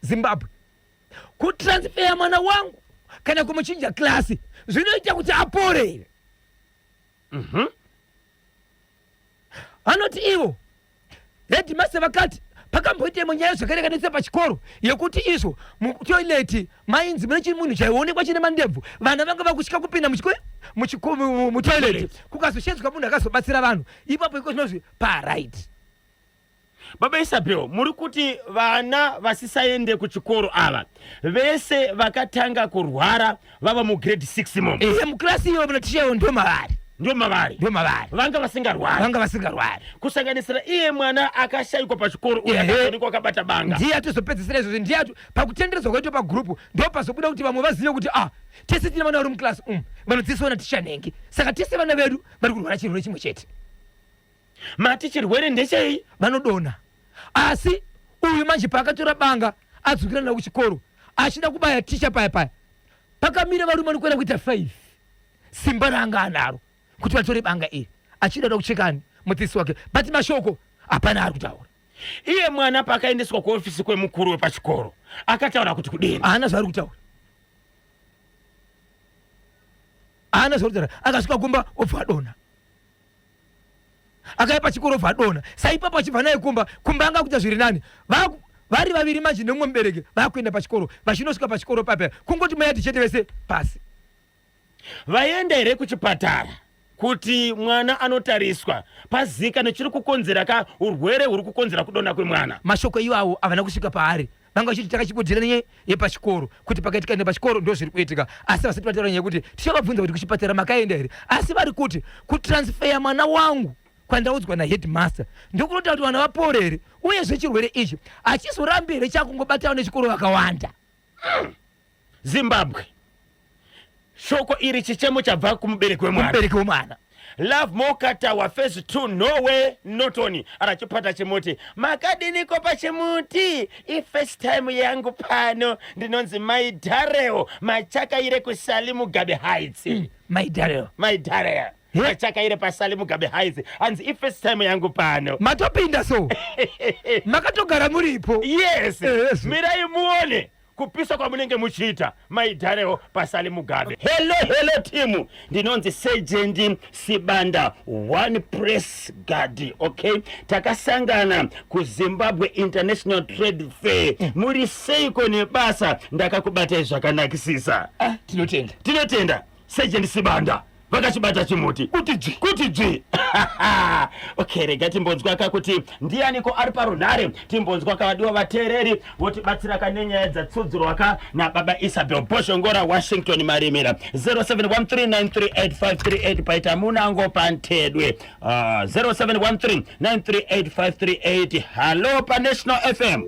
Zimbabwe, kutransfer mwana wangu kana kumuchinja klasi zvinoita kuti apore here? Vanoti ivo headmaster vakati pakamboita imwe nyaya zvakare yakanetsa pachikoro yekuti izvo mutoileti mainzi mune chimunhu chaionekwa chine mandebvu, vana vanga vakutya kupinda mutoileti, kukazoshedzwa munhu akazobatsira vanhu ipapo. Iko zvinozvi paright. Baba Isabel, muri kuti vana vasisaende kuchikoro ava vese vakatanga kurwara vava mugrade 6 imomo? Ehe, muklasi iyo muna ticha iwo ndo mavari. Ndo mavari. Ndo mavari. Vanga vasingarwari. Vanga vasingarwari. Kusanganisira iye mwana akashayikwa pachikoro uyo akaonekwa akabata banga. Ndiye atozopedzisira izvozvo, ndiye ato pakutenderedzwa kwaitwa pagrupu ndo pazobuda kuti vamwe vazive kuti, ah, tese tine vana vari muklasi umu vanodzidziswa naticha nhengi, saka tese vana vedu vari kurwara chirwere chimwe chete. Mati chirwere ndechei? Vanodonha. Asi uyu manje paakatora banga adzokera naro kuchikoro achida kubaya ticha paya paya pakamira varume vanokwira kuita 5, simba raanga anaro kuti vatore banga iri achida kuda kuchekani mudzidzisi wake, but mashoko hapana ari kutaura. Iye mwana paakaendeswa kuofisi kwemukuru wepachikoro akataura kuti kudini? Haana zvaari kutaura, haana zvaari kutaura. Akasvika kumba obva adonha, akauya pachikoro obva adonha. Saipapo achibva naye kumba, kumba anga kuita zviri nani, vari vaviri manje nemumwe mubereki vakuenda pachikoro, vachinosvika pachikoro papa kungoti mayadhi chete vese pasi. Vaenda here kuchipatara kuti mwana anotariswa pazika nechiri kukonzera ka urwere huri kukonzera kudonha kwemwana? Mashoko iwawo havana kusvika paari, vanga vachiti takachibudira nenyaya yepachikoro kuti pakaitika nepachikoro ndo zviri kuitika, asi vasati vataura nyaya yekuti tichavabvunza kuti kuchipatara makaenda here. Asi vari kuti kutransfer mwana wangu kwandaudzwa naheadmaster ndokunoita kuti vana vapore here? Uyezve chirwere ichi hachizorambi here chakungobatawo nechikoro vakawanda? Zimbabwe, shoko iri chichemo chabva kumubereki wemwana. Mubereki wemwana. Love Mokatawa phase 2 Norway Norton arachipata chimuti. Makadiniko pachimuti? Ifirst time yangu pano, ndinonzi Mai Dareo Machakaire kuSally Mugabe Heights. Mai Dareo. Mai Dareo Machakaire paSally Mugabe Heights, hanzi ifirst time yangu pano. Matopinda so makatogara muripo. Yes. Yes. Mirai muone. Kupisa kwamunenge muchiita maidharewo pasali Mugabe. Hello hello team, ndinonzi Sergeant Sibanda one press guard. Okay, takasangana kuZimbabwe International Trade Fair. Muri seiko nebasa? Ndakakubatai zvakanakisisa. Ah, tinotenda. Tinotenda Sergeant Sibanda vakachibata chimuti kuti dzvi kuti dzvi. Okay, rega timbonzwa ka kuti ndianiko ari parunhare, timbonzwa ka vadiwa vateereri votibatsira ka nenyaya dzatsudzurwa ka nababa Isabel Bhozhongora Washington Marimira. 0713938538 paita munango pantedwe. 0713938538. Hallo paNational FM.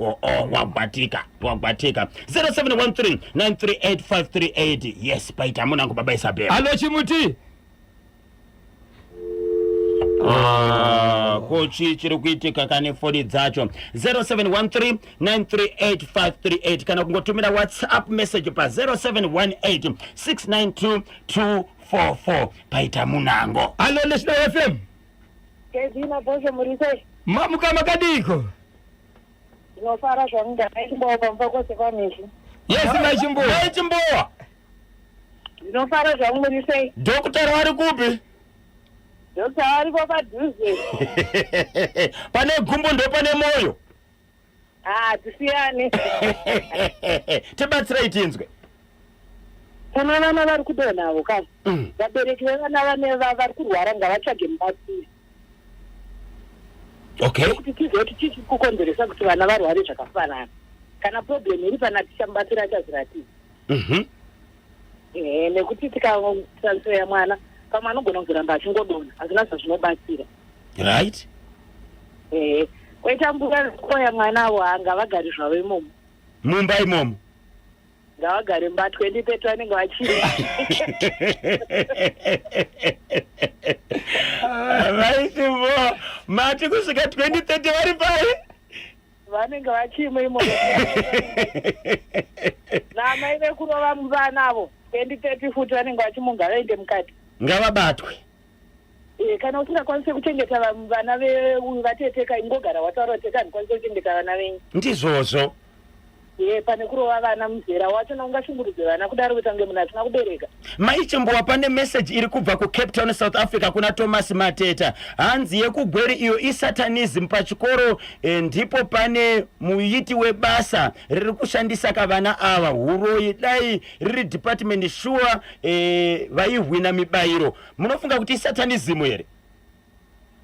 Oh, oh, wagwatika wagwatika. 0713938538. Yes, paita munango baba Isabel. Halo chimuti. Ah, ko chii chiri kuitika kane foni dzacho? 0713938538 kana kungotumira WhatsApp message pa 0718692244. Paita munango. Halo National FM. Kevina Bosho, muri sei? Mamuka makadiko? Ndinofara zvangu, ndakaichimbowa pamba kwose kwamizvi. Yes, maichimbowa. Maichimbowa. Ndinofara zvangu, muri sei? Dokotera vari kupi? Dokta varipo padhuze. Pane gumbo ndo pane moyo. Ah, tisiyane. Tibatsirei tinzwe. Kuna vana vari kudonhavo ka. Vabereki vevana vane vari kurwara ngavatsvage mubatsiri. Okay. Kuti tizive kuti chii chiri kukonzeresa kuti vana varware zvakafanana. Kana problem iri pana ticha, mubatsiri achaziratidza. Ehe, nekuti tikatransferya mwana pamwe anogona kuzoramba achingodonha, hazvina zvazvinobatsira. Ehe, koita mbuya koya mwana avo ngavagare zvavo imomo. Mumba imomo. Ngavagare mumba 2030 vanenge vachiri. Vaisivo mati kusvika 2030 vari pai? Vanenge vachimo imomo. Namai vekurova vana avo 2030 futi vanenge vachimo, ngavaende mukati. Ngavabatwe. Kana usingakwanisi kuchengeta vana veuyu vateteka, ingogara wataura kuti tete handikwanisi kuchengeta vana venyu. Ndizvozvo. Ye, pane kurova vana muzera wacho naungashungurudze vana kudaro kuita kunge munhu asina kubereka. Maichimbowa, pane message iri kubva kuCape Town, South Africa, kuna Thomas Mateta. Hanzi yekugweri iyo isatanism pachikoro, ndipo pane muiti webasa riri kushandisa kavana ava huroyi. Dai riri department sure, vaihwina mibayiro. Munofunga kuti isatanism here?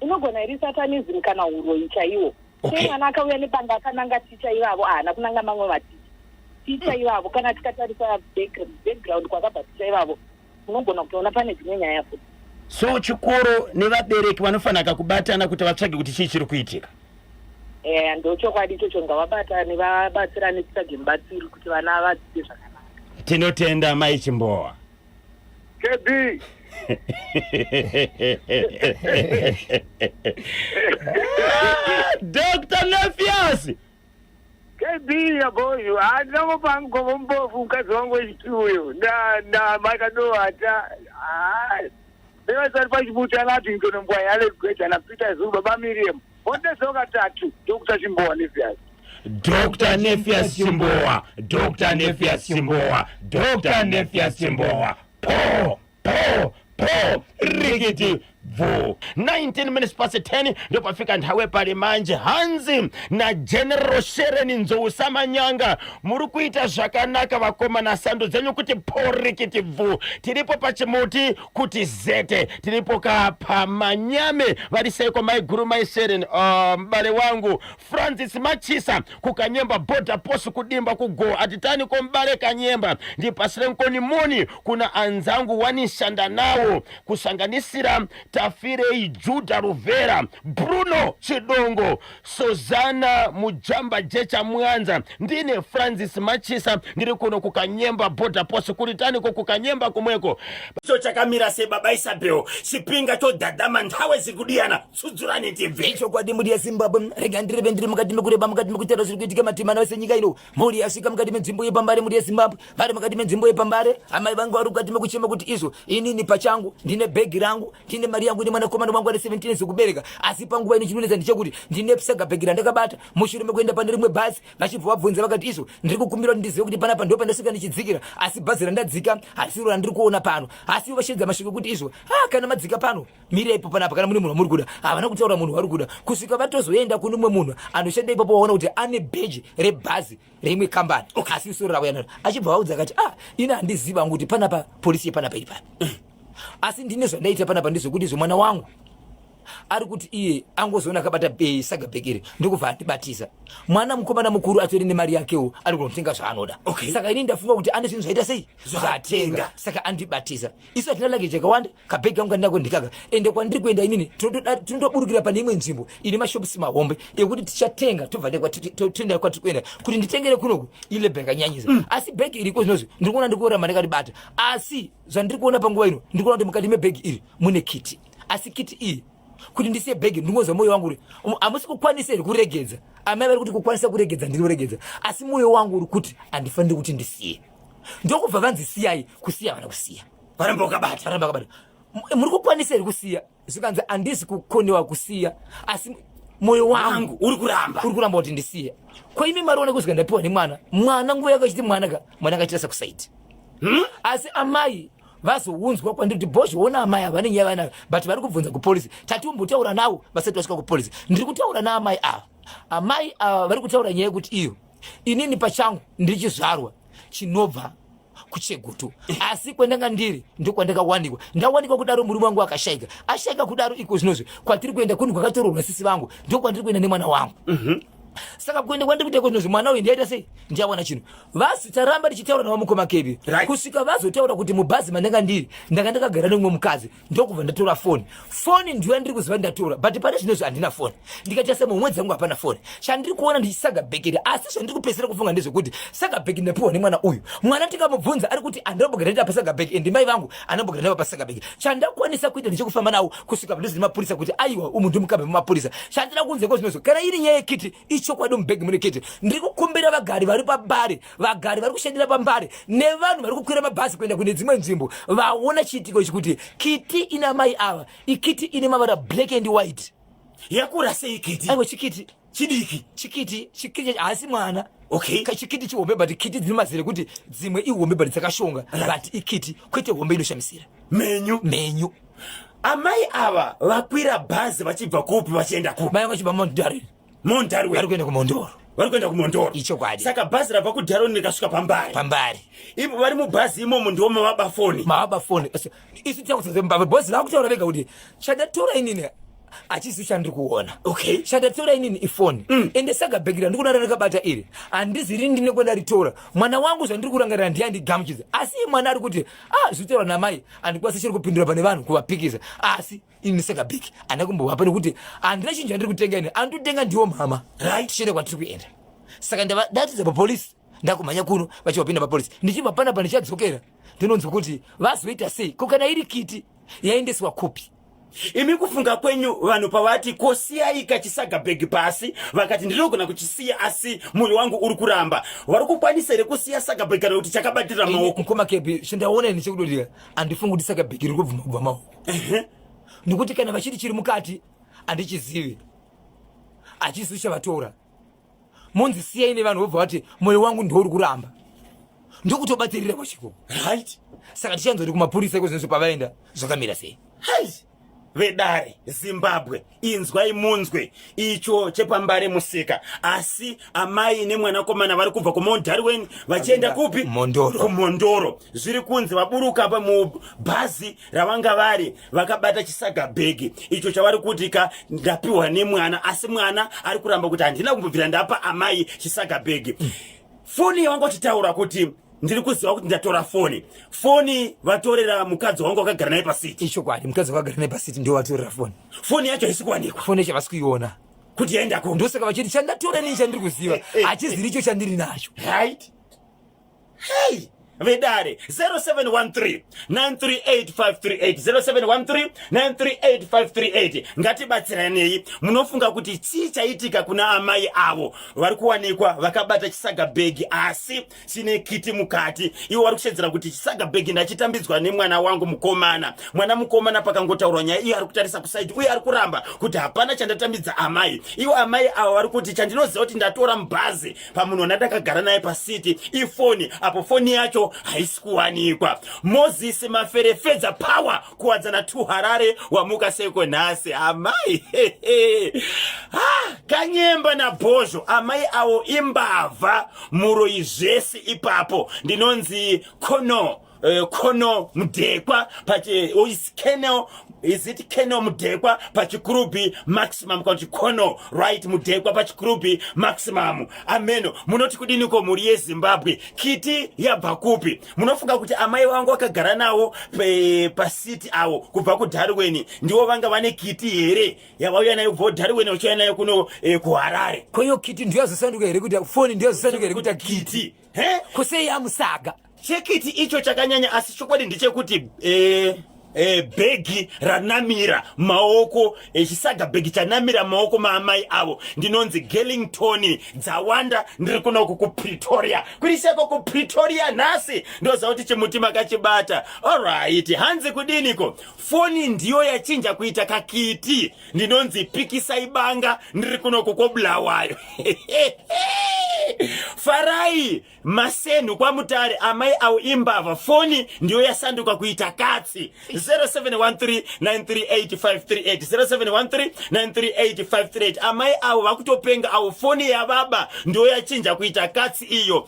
Inogona iri satanism kana huroyi chaiwo. Okay. Mwana akauya nepanga akananga ticha ivavo, haana kunanga mamwe maticha. Ticha ivavo, kana tikatarisa background kwakabva ticha ivavo, unogona kutoona pane dzimwe nyaya futi. So chikoro nevabereki vanofanira kubatana kuti vatsvage kuti chii chiri kuitika. Ndochokwadi ichocho, ngavabatane vabatsirane titsvage mubatsiri kuti vana vadzidze zvakanaka. Tinotenda Mai Chimbowa. KB. Dr. Nefias. KB yaboyo handina kupa mugomo mubofu mukadzi wangu wechituyo na makadohata nevasari pachibuti ana Abington Mbwaya, Alex Gweja naPeter Zulu, baba Miriam ondesewo katatu. Dr. Chimbowa Nefias. Dr. Nefias Chimbowa, Dr. Nefias Chimbowa, Dr. Nefias Chimbowa. Po po po rikiti bvu. 19 minutes past 10 ndopafika nthawe pali manje. Hanzi naGeneral Shereni Nzou Samanyanga, muri kuita zvakanaka vakomana, sando dzenyu kuti porikiti bvu. Tiripo pachimuti kuti zete, tiripo kapamanyame. Vari seiko maiguru mai Shereni? Mubale wangu Francis Machisa kuKanyemba border post kudimba kugo atitani kombale Kanyemba ndipasire nkoni moni kuna anzangu wanishanda nawo kusanganisira Tafirei Juda Ruvera, Bruno Chidongo, Sozana Mujamba Jecha Mwanza. Ndine Francis Machisa, ndiri kuno kuKanyemba border post kuritaniko kuKanyemba kumweko. Cho chakamira sebaba Isabel chipinga chodhadhama nthawe zikudiyana tsudzurani tibve. Chokwadi mhuri yeZimbabwe, rega ndireve ndiri mukati mekureba, mukati mekutaura zviri kuitika matimana ese nyika ino. Mhuri yasvika mukati menzvimbo yePambare. Mhuri yeZimbabwe, vari mukati menzvimbo yePambare, amai vangu vari mukati mekuchema kuti izvo inini pachangu ndine bhegi rangu ndine. mari yangu nemwanakomana wangu ane 17 years kubereka. Asi panguva ino chinonetsa ndechekuti ndine saga bhegi randakabata mushure mekuenda pane rimwe bhazi. Vachibva vabvunza vakati izvo ndiri kukumbira kuti ndizive kuti panapa ndo pandasvika ndichidzikira, asi bhazi randadzika harisiro randiri kuona pano. Asi ivo vashedza mashoko ekuti izvo ha kana madzika pano mirai ipo panapa, kana mune munhu wamuri kuda. Havana kutaura munhu wari kuda kusvika vatozoenda kune umwe munhu anoshanda ipapo, waona kuti ane bheji rebhazi reimwe kambani. Asi isoro ravo yanaro. Achibva vaudza akati ah ini handiziva hangu kuti panapa polisi yepanapa iri papi, asi ndine zvandaita panapa ndezvekuti izvo mwana wangu ari kuti iye angozoona akabata saga bhegi iri ndokubva andibatisa. Mwana mukomana mukuru atori nemari yakewo, ari kunotenga zvaanoda. Saka ini ndafunga kuti ane zvinhu zvaita sei zvatenga, saka andibatisa. Isu hatina luggage yakawanda, kabhegi kangu kandinako ndikaka. Ende kwandiri kuenda inini tinotoburukira pane imwe nzvimbo ine mashops mahombe ekuti tichatenga tobva toenda kwatiri kuenda. Kuti nditengere kunoku ilebha yakanyanyisa. Asi bhegi iriko zvinozvi ndiri kuona ndikuramba ndakaribata, asi zvandiri kuona panguva ino ndiri kuona kuti mukati mebhegi iri mune kiti. Asi kiti iyi kuti ndisiye bhegi ndingonzwa mwoyo wangu uri hamusi kukwanisa here kuregedza? Amai vari kuti kukwanisa kuregedza ndinoregedza, asi mwoyo wangu uri kuti handifaniri kuti ndisiye. Ndokubva vanzi siyai. Kusiya havana kusiya, varamba vakabata. Varamba vakabata. Muri kukwanisa here kusiya? Zvikanzi handisi kukonewa kusiya, asi mwoyo wangu uri kuramba, uri kuramba kuti ndisiye. Ko imi mariona kusvika ndapiwa nemwana, mwana nguva yakachiti mwana ka mwana akaitira sakusaiti. Asi amai vazounzwa kwandiri kuti bhozho ona amai ava vane nyaya vanayo, but vari kubvunza kupolisi. Tati umbotaura navo vasati vasvika kupolisi. Ndiri kutaura naamai ava. Amai ava vari kutaura nyaya yekuti iyo inini pachangu ndiri chizvarwa chinobva kuChegutu, asi kwandanga ndiri ndokwandakawanikwa. Ndawanikwa kudaro murume wangu akashaika. Ashaika kudaro iko zvinozvi kwatiri kuenda kuni kwakatororwa sisi vangu, ndokwandiri kuenda nemwana wangu. Saka kuenda kwandiri kuita iko zvinozvi mwana uyu ndiaita sei ndiawana chinhu. Vasi taramba tichitaura navamukoma Kebi kusvika vazotaura kuti mubhazi mandanga ndiri ndanga ndakagara nemumwe mukadzi, ndokubva ndatora foni. Foni ndiyo yandiri kuziva ndatora, but pane zvinozvi handina foni. Ndikaita semuhomwe dzangu hapana foni. Chandiri kuona ndichisaga bhekeri, asi zvandiri kupedzisira kufunga ndezvekuti saga bheki ndapiwa nemwana uyu. Mwana tikamubvunza ari kuti andinombogara ndapa saga bheki, ende mai vangu anambogara ndava pasaga bheki. Chandakwanisa kuita ndechekufamba nawo kusvika padhuze nemapurisa kuti aiwa umu ndimukambe mumapurisa. Chandida kunze kwezvinozvo kana iri nyaya yekiti ichokwadi mubhegi mune kiti. Ndiri kukumbira vagari vari pambare, vagari vari kushandira pambare nevanhu vari kukwira mabhazi kuenda kune dzimwe nzvimbo vaona chiitiko ichi kuti kiti ina mai ava ikiti ine mavara black and white. Yakura sei kiti? Aiwa chikiti chidiki. Chikiti chikiti haasi mwana. Chikiti chihombe, but kiti dzine mazere kuti dzimwe ihombe but dzakashonga. But ikiti kwete hombe inoshamisira. Menyu. Menyu. Amai ava vakwira bhazi vachibva kupi vachienda kupi? Mai vachibva Mount Darwin. Mount Darwin. Vari kuenda kuMondoro. Vari kuenda kuMondoro. Ichokwadi. Saka bhazi rabva kuDarwin rikasvika paMbare. Pambare. Ivo vari mubhazi imomo ndiwo mavaba foni. Mavaba foni. Isu tichakudzidza mbavha. Bhozi vakutaura vega kuti chandatora inini hachisi chandiri kuona. Chandatora inini ifoni. Ende saga bhegi randiri kuona randakabata iri handizi rini ndine kwandaritora. Mwana wangu zvandiri kurangarira ndiye andigamuchidza. Asi iye mwana ari kuti ah zvitaura namai handikwanisi chiri kupindura pane vanhu kuvapikisa. Asi ini saga bhegi handina kumbovapa nekuti handina chinhu chandiri kutenga ini. Anditotenga ndiwo mama. Tichienda kwatiri kuenda. Saka ndatidza papolisi ndakumhanya kuno vachivapinda papolisi. Ndichibva panapa ndichadzokera ndinonzwa kuti vazoita sei. Ko kana iri kiti yaendeswa kupi? Imi kufunga kwenyu vanhu pavati ko siyai kachisaga bhegi pasi, vakati ndinogona kuchisiya asi mwoyo wangu uri kuramba. Vari kukwanisa here kusiya saga bhegi kana kuti chakabatirira maoko? Mukoma Kebi, chandaona ini chekudodira handifungi kuti saga bhegi riri kubvuma kubva maoko. Nekuti kana vachiti chiri mukati handichizivi, hachisi chavatora. Monzi siyai nevanhu vobva vati mwoyo wangu ndouri kuramba, ndokutobatirira kwachiko. Saka tichanzoti kumapurisa iko pavaenda zvakamira sei? Hai, vedare Zimbabwe, inzwai munzwe icho chepambare musika. Asi amai nemwanakomana vari kubva kuMount Darwin vachienda kupi? Mondoro. KuMondoro. Zviri kunzi vaburuka pa mubhazi ravanga vari vakabata chisaga bhegi icho chavari kuti ka ndapiwa nemwana, asi mwana ari kuramba kuti handina kumbobvira ndapa amai chisaga bhegi. Foni yavanga vachitaura kuti ndiri kuziva kuti ndatora foni, foni vatorera mukadzi wangu wakagara naye pasiti. Ichokwadi, mukadzi wakagara naye pasiti ndiwo vatorera foni. Foni yacho haisi kuwanikwa. Foni yacho havasi kuiona kuti yaenda kupi. Ndosaka vachiti chandatora nini chandiri kuziva hachiziri icho chandiri nacho. Hey. Vedare 0713 938538, 0713 938538. Ngatibatsiranei. Munofunga kuti chii chaitika kuna amai avo vari kuwanikwa vakabata chisaga bhegi asi chine kiti mukati? Ivo vari kushedzera kuti chisaga bhegi ndachitambidzwa nemwana wangu mukomana. Mwana mukomana pakangotaurwa nyaya iye ari kutarisa kusaidi uye ari kuramba kuti hapana chandatambidza amai. Ivo amai avo vari kuti chandinoziva kuti ndatora mubhazi pamunhu wandakagara naye pasiti ifoni, apo foni yacho haisi kuwanikwa. Moses Maferefedza Power kuwadzana 2 Harare, wamuka seko nhasi amai? Ah, Kanyemba naBhozho, amai avo imbavha, muroyi zvese ipapo. Ndinonzi Kono Kono Mudhekwa pachi, oh, is Keno, is it Keno Mudhekwa paChikurubi Maximum, kana kuti Kono right Mudhekwa paChikurubi Maximum. Ameno munoti kudiniko mhuri yeZimbabwe? Kiti yabva kupi? Munofunga kuti amai vangu vakagara navo pasiti avo kubva kuDarwen ndivo vanga vane kiti here yavauya nayo kubva kuDarwen vachiuya nayo kuno kuHarare? Ko iyo kiti ndiyo yazosanduka here kuita foni? Ndiyo yazosanduka here kuita kiti? He? Kusei yamusaga? Chekiti icho chakanyanya, asi chokwadi ndechekuti bhegi ranamira maoko, chisaga bhegi chanamira maoko maamai avo. Ndinonzi Gelington Dzawanda, ndiri kunoku kuPretoria. Kuri seko kuPretoria nhasi? Ndoziva kuti chimuti makachibata. Alright, hanzi kudiniko? Foni ndiyo yachinja kuita kakiti. Ndinonzi Pikisai Banga, ndiri kunoku koBulawayo. Farai Masenhu kwaMutare, amai avo imbavha, foni ndiyo yasanduka kuita katsi. 0713938538, 0713938538. Amai avo vakutopenga avo, foni yavaba ndiyo yachinja kuita katsi iyo.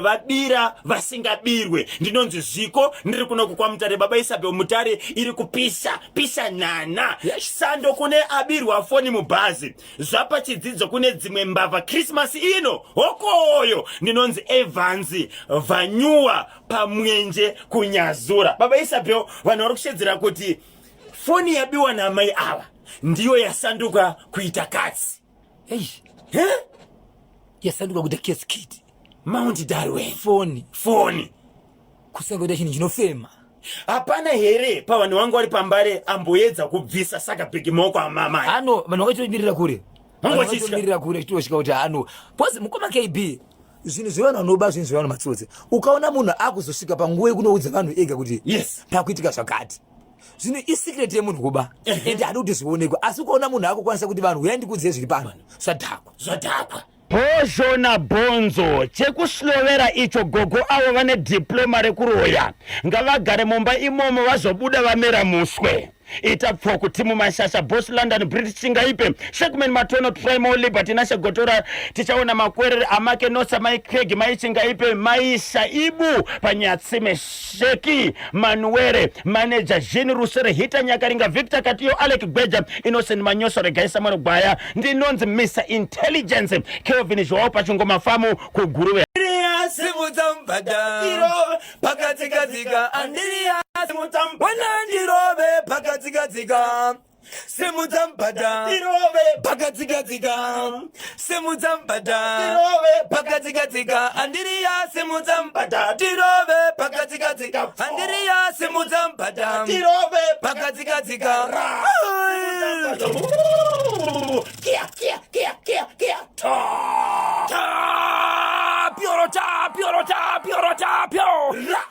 Vabira vasingabirwe. Ndinonzi Zviko, ndiri kunoku kwaMutare. Baba Isabel, Mutare iri kupisa pisa nana. Sando kune abirwa foni mubhazi, zvapa chidzidzo kune dzimwe mbavha Christmas ino hokoyo. Ndinonzi Evans Vanyuwa paMwenje kuNyazura. Baba Isabel, vanhu vari kushedzera kuti foni yabiwa naamai ava ndiyo yasanduka kuita katsi. Eish. He? Yasanduka kuita case kit. Mount Darwin. Foni. Foni. Kusanduka kuita chinhu chinofema. Hapana here pavanhu vangu vari paMbare amboedza kubvisa saka bhegi maoko amamai? Ano vanhu vakatomirira kure. Vangu Vanhu vachitya. vakatomirira kure chitosvika kuti ano. Because mukoma KB, zvinhu zvevanhu vanoba, zvinhu zvevanhu matsotsi. Ukaona munhu akuzosvika panguva yekunoudza vanhu ega kuti pakuitika zvakati, zvinhu isecret yemunhu kuba, ende hadi kuti zvionekwe. Asi ukaona munhu akukwanisa kuti vanhu uyai ndikuudzei zviri pano, zvadhakwa. Zvadhakwa. Bhozho nabhonzo, chekuslovera icho. Gogo avo vane diploma rekuroya, ngavagare mumba imomo vazobuda vamera muswe. Ita pfoku timu Mashasha Boss London British Chingaipe Shekman Matono Trimo Liberty Nashe Gotora Tichaona Makwerere Amake Nosa Mai Craig Mai Chingaipe Mai Shaibu Panyatsime Sheki Manuere Manager Jean Rusere Hita Nyakaringa Victor Katiyo Alec Gweja Innocent Manyoso Regai Samuel Gwaya. Ndinonzi Mr Intelligence Kelvin Joao Pachingoma Famu kuGuruve. Simudza mubhadha pakatsika-tsika, Andiriya wanandirove pakatsika-tsika, simudza mubhadha pakatsika-tsika, simudza mubhadha pakatsika-tsika, Andiriya simudza mubhadha tirove pakatsika-tsika, Andiriya simudza mubhadha tirove pakatsika-tsika. Kia kia kia kia kia ta. Tapio, tapio, tapio, tapio.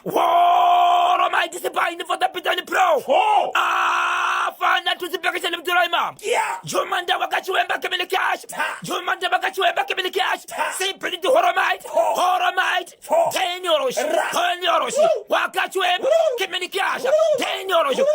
Woro my discipline for the Peter Pro. Oh. Ah, fana tuzipekesha nemturaima. Yeah. Jomanda wakachiwemba kemele cash. Ta. Jomanda wakachiwemba kemele cash. Ta. Simply to horomite. Ho. Horomite. Ho. 10 euros. Ra. 10 euros. Woo. Wakachiwemba Woo. kemele cash. Woo. 10 euros. Woo.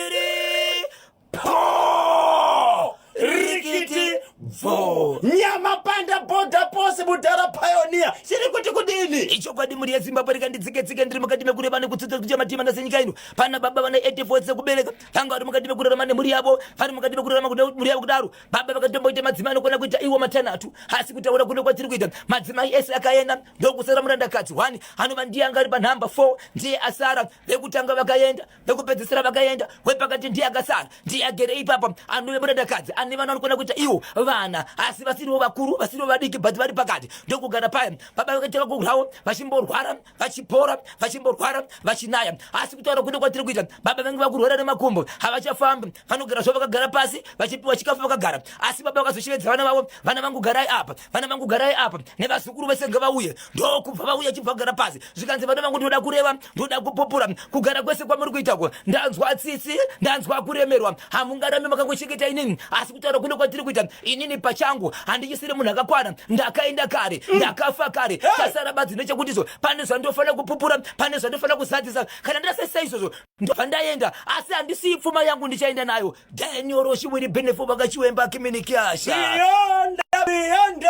Iri. Po. Rikiti bvo. Nyama panda border post mudhara pioneer. Chiri kuti kudini? Ichokwadi mhuri yeZimbabwe, rikandidzike-tsike ndiri mukati mekureva nekutsitsa kuita matima nasenyika ino. Pana baba vane 84 dzekubereka, vanga vari mukati mekurarama nemhuri yavo, vari mukati mekurarama mhuri yavo kudaro. Baba vakatomboita madzimai anokwana kuita iwo matanhatu, asi kutaura kuno kwatiri kuita madzimai ese akaenda, ndokusara murandakadzi 1 anova ndiye anga ari panhamba 4, ndiye asara. Vekutanga vakaenda, vekupedzisira vakaenda, wepakati ndiye akasara, ndiye agere ipapa, anove murandakadzi ane vana vanokwana kuita iwo vana, asi vasiriwo vakuru, vasiriwo vadiki, but vari pakati, ndokugara paya. Baba vakaita vakurawo. vachimborwara vachipora, vachimborwara vachinaya. Asi kutaura kuno kwatiri kuita, baba vange vakurwara nemakumbo, havachafambi, vanogara zvavo vakagara pasi, vachipiwa chikafu vakagara. Asi baba vakazoshevedza vana vavo, vana vangu garai apa, vana vangu garai apa, nevazukuru vese ngavauye. Ndokubva vauya chibva kugara pasi, zvikanzi vana vangu ndinoda kureva, ndoda kupupura kugara kwese kwamuri kuitako. Ndanzwa tsitsi, ndanzwa kuremerwa, hamungarambi makangochengeta inini. Asi kutaura kuno kwatiri kuita, inini pachangu handichisiri munhu akakwana, ndakaenda kare, ndakafa kare. Chasara badzi nechekuti izvo pane zvandofanira kupupura, pane zvandofanira kuzadzisa. Kana ndasesa izvozvo ndobva ndaenda, asi handisiyi pfuma yangu, ndichaenda nayo. Daniel Roshiwiri Benefo vakachiwemba Kiminikiasha. Beyond, beyond,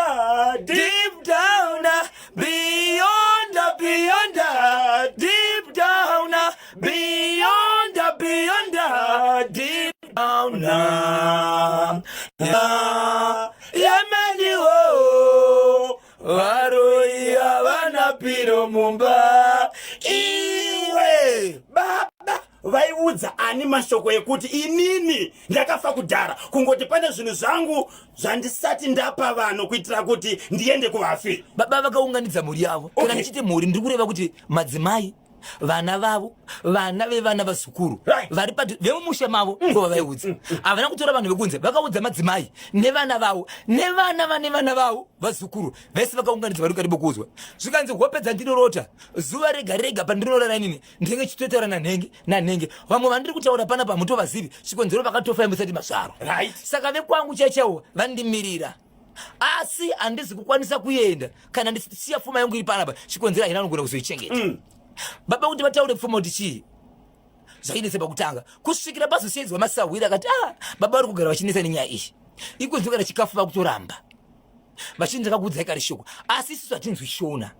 deep down, beyond, beyond, deep down, beyond, beyond, deep down. Yeah, yemeni wo varoyi havana piro mumba iwe. Baba vaiudza ani mashoko ekuti inini ndakafa kudhara, kungoti pane zvinhu zvangu zvandisati ndapa vanhu kuitira kuti ndiende kuvafi? Baba vakaunganidza mhuri yavo. Kana ndichiti mhuri, ndiri kureva kuti madzimai, vana vavo, vana vevana, vazukuru vari padhu vemumusha mavo, ndo vavaiudza. Havana kutora vanhu vekunze, vakaudza madzimai nevana vavo nevana vane vana vavo, vazukuru vese vakaunganidza vari karibo kuudzwa. Zvikanzi hope dzandinorota zuva rega rega pandinorara inini ndinenge chitotaura nanhenge nanhenge. Vamwe vandiri kutaura panapa hamutovazivi, chikonzero vakatofa musati mazvarwa. Saka vekwangu chaichaiwo vandimirira, asi handizi kukwanisa kuenda kana ndisiya pfuma yangu iri panapa, chikonzero haina anogona kuzoichengeta. Baba kuti vataure pfuma kuti chii zvainetsa pakutanga, kusvikira pazosedzwa masahwira akati, ah, baba vari kugara vachinetsa nenyaya iyi, ikunzwi kana chikafu vakutoramba vachinzi ndakakuudzai kare shoko, asi isusu hatinzwi shona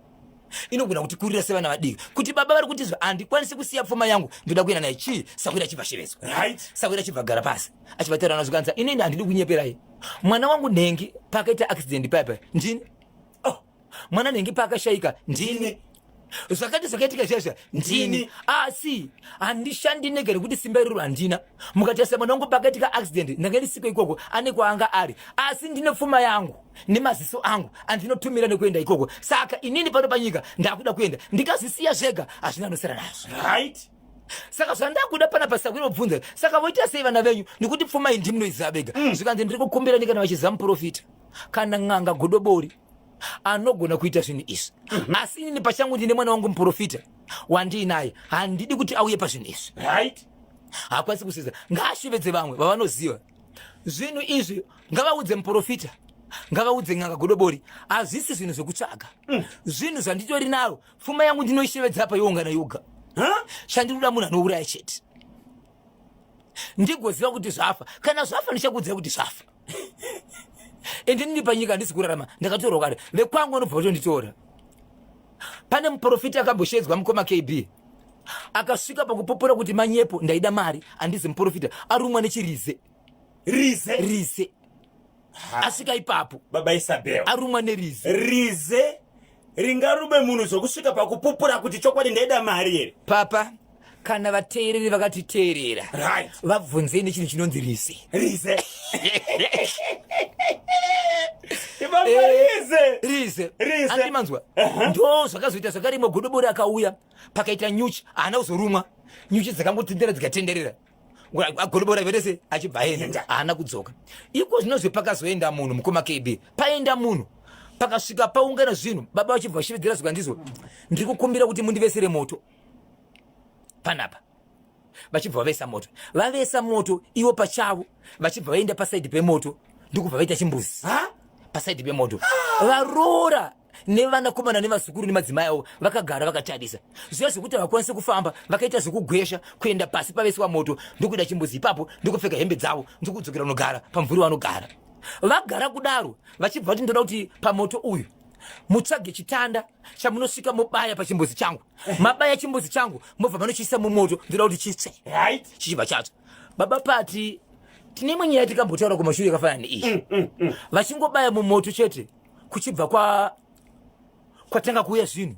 inogona kutikurira sevana vadiki kuti baba vari kuti handikwanisi kusiya pfuma yangu, ndoda kuenda naye. Chii? Sahwira achibva shevedzwa. Sahwira achibva gara pasi, achibva taura zvikanzi, inini handidi kunyeperai, mwana wangu nhengi pakaita accident paipa ndini. Oh, mwana nhengi paakashaika ndini, zvakati zvakaitika zviya ndini, asi handishandi nega nekuti simba iroro handina. Mukatarisa mwana wangu pakaitika accident ndanga ndisiko ikoko, ane kwaanga ari, asi ndine pfuma yangu nemaziso angu andinotumira nekuenda ikoko. Saka inini pano panyika ndakuda kuenda, ndikazvisiya zvega hazvina anosara nazvo. Saka zvandakuda panapa, sakwira kubvunza, saka voita sei vana venyu, nekuti pfuma iyi ndimunoiziva vega? Zvikanzi ndiri kukumbira nekana vachiziva muprofita kana n'anga godobori anogona kuita zvinhu izvi. Asi inini pachangu ndine mwana wangu muprofita wandiinaye, handidi kuti auye pazvinhu izvi. Haakwanisi kusiza, ngaashevedze vamwe vavanoziva zvinhu izvi, ngavaudze muprofita, ngavaudze n'anga godobori. Hazvisi zvinhu zvekutsvaga, zvinhu zvanditori naro. Pfuma yangu ndinoishevedza apa youngana yoga. Chandinoda munhu anouraya chete, ndigoziva kuti zvafa. Kana zvafa ndichakuudzai kuti zvafa. Ende ndiri panyika handisi kurarama, ndakatorwa kare, vekwangu vanobva vatonditora. Pane muprofita akamboshedzwa, mukoma KB, akasvika pakupopora kuti manyepo, ndaida mari, handizi muprofita, arumwa nechirize. Rize? Rize. Asvika ipapo. Baba Isabel. Arumwa nerize. Rize ringarume munhu zvokusvika pakupupura kuti chokwadi ndaida mari here? Papa, kana vateereri vakatiteerera, vabvunzei nechinhu chinonzi rize. Rize. Ibaba, rize. Rize. Rize. Andimanzwa ndo zvakazoita zvakarimwa. Godobori akauya pakaita nyuchi, haana kuzorumwa, nyuchi dzakangotendera dzikatenderera. Godobori verese achibva aenda, haana kudzoka. Iko zvinozve pakazoenda munhu, mukoma KB, paenda munhu pakasvika paungana zvinhu, baba vachibva vashevedzera zvikandizo, ndiri kukumbira kuti mundivesere moto panapa. Vachibva vavesa moto, vavesa moto ivo pachavo vachibva vaenda pasaidi pemoto, ndikubva vaita chimbuzi pasaidi pemoto. Varoora nevanakomana nevazukuru nemadzimai avo vakagara vakatarisa zviya zvekuti havakwanisi kufamba, vakaita zvekugwesha kuenda pasi paveswa moto, ndokuita chimbuzi ipapo, ndokupfeka hembe dzavo, ndokudzokera kunogara pamvuri vanogara. Vagara kudaro vachibva vati, ndoda kuti pamoto uyu mutsvage chitanda chamunosvika mobaya pachimbuzi changu, mabaya chimbuzi changu mobva manochiisa mumoto, ndoda kuti chitsve. Chichibva chatsva. Baba pati tine imwe nyaya tikambotaura kumashure yakafanana neiyi. Vachingobaya mumoto chete, kuchibva kwa kwatanga kuuya zvinhu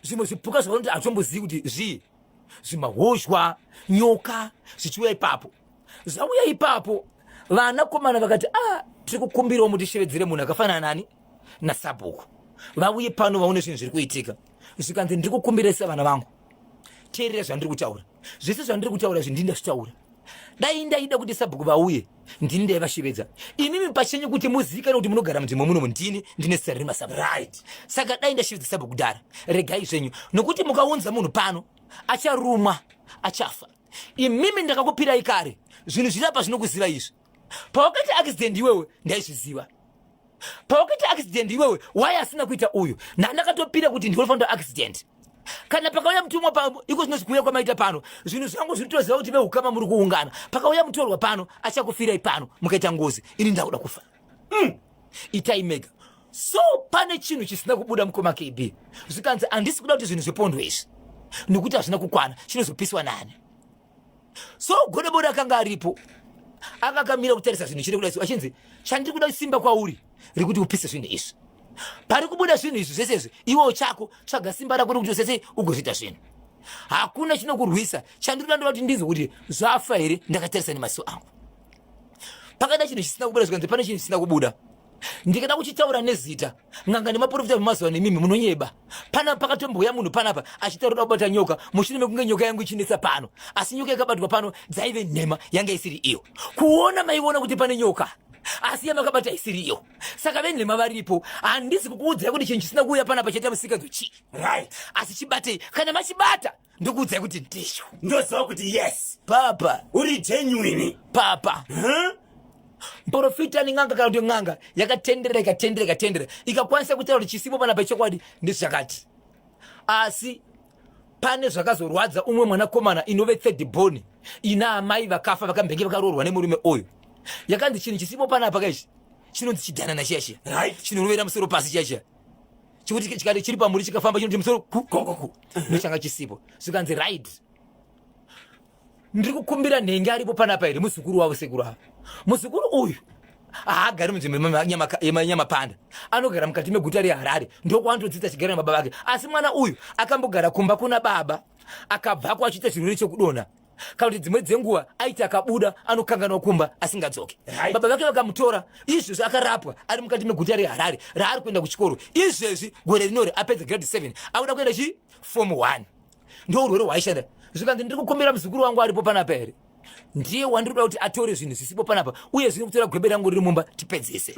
zvimwe zvipuka zvavanoti hatombozivi kuti zvii, zvimahozhwa, nyoka, zvichiuya ipapo. Zvauya ipapo, vanakomana vakati, a, tiri kukumbirawo mutishevedzere munhu akafanana nani, nasabhuku. Vauye pano vaone zvinhu zviri kuitika. Zvikanzi ndiri kukumbirisa vana vangu. Teerera zvandiri kutaura. Zvese zvandiri kutaura izvi ndini ndazvitaura. Dai ndaida kuti sabhuku vauye ndini ndaivashevedza. Imimi pachenyu kuti muzivikanwe kuti munogara munzvimbo muno ndini ndine zita riri masabhuku. Right. Saka dai ndashevedza sabhuku kudhara. Regai zvenyu nokuti mukaunza munhu pano acharumwa achafa. Imimi ndakakupirai kare zvinhu zviri apa zvinokuziva izvi. Pawakaita accident iwewe ndaizviziva. Pawakaita accident iwewe why asina kuita uyu? Ndakatopira kuti ndiwe unofanira accident. Kana pakauya mutumwa pa iko zvino kuuya kwamaita pano zvinhu zvangu zviri toziva kuti veukama muri kuungana. Pakauya mutorwa pano achakufirai pano mukaita ngozi ini ndakuda kufa. Itai mega. So pane chinhu chisina kubuda mukoma KB. Zvikanzi handisi kuda kuti zvinhu zvipondwe izvi nekuti hazvina kukwana chinozopiswa nani? So godobori akanga aripo anga akamira kutarisa zvinhu chiri kuda achinzi chandiri kuda simba kwauri rekuti upise zvinhu izvi. Pari kubuda zvinhu izvi zvese izvi iwewo chako tsvaga simba rako rekuti usese ugozviita zvinhu. Hakuna chinokurwisa. Chandiri kuda ndoda kuti ndinzwe kuti zvafa here ndakatarisa nemaziso angu. Pakada chinhu chisina kubuda zvikanzi pane chinhu chisina kubuda. Ndikada kuchitaura nezita n'anga nemaprofita vemazuva nemimi munonyeba. Pana pakatombouya munhu panapa achitaura kuda kubata nyoka mushure mekunge nyoka yangu ichinetsa pano, asi nyoka yakabatwa pano dzaive nhema yanga isiri iyo. Kuona maiona kuti pane nyoka asi yamakabata isiri iyo. Saka venhema varipo. Handisi kukuudzai kuti chinhu chisina kuuya panapa chaita musikadzo chii. Right. Asi chibatei, kana machibata ndokuudzai kuti ndicho. Ndoziva kuti yes. Papa. Uri genuine. Papa. Huh? Mporofita nen'anga kana kuti n'anga yakatenderera ikatenderera ikatenderera ikakwanisa kutaura kuti chisipo panapa chokwadi ndezvakati. Asi pane zvakazorwadza umwe mwanakomana inove third born ina amai vakafa vakambenge vakaroorwa nemurume uyu. Yakanzi chinhu chisipo panapa kaichi chinonzi chidhanana chiya chiya. Right. Chinorovera musoro pasi chiya chiya. Chikuti chikati chiri pamuri chikafamba chinoti musoro ku ku ku. Ndochanga chisipo. Zvikanzi right. Ndiri kukumbira nhengi aripo panapa here muzukuru wavo sekuru ava. Muzukuru uyu haagari munzvimbo yeManyamapanda, anogara mukati meguta reHarare, ndokwaanotodzidza achigara nababa vake. Asi mwana uyu akambogara kumba kuna baba akabvako achiita chirwere chekudonha, kana kuti dzimwe dzenguva aiti akabuda anokanganwa kumba asingadzoke. Right. Baba vake vakamutora, izvezvi akarapwa ari mukati meguta reHarare raari kuenda kuchikoro. Izvezvi gore rinori apedza grade 7 akuda kuenda chi form 1. Ndo urwere hwaishanda. Zvikanzi ndiri kukumbira muzukuru wangu aripo panapa here, ndiye wandiri kuda kuti atore zvinhu zvisipo panapa, uye zvino kutora gwebe rangu riri mumba tipedzese.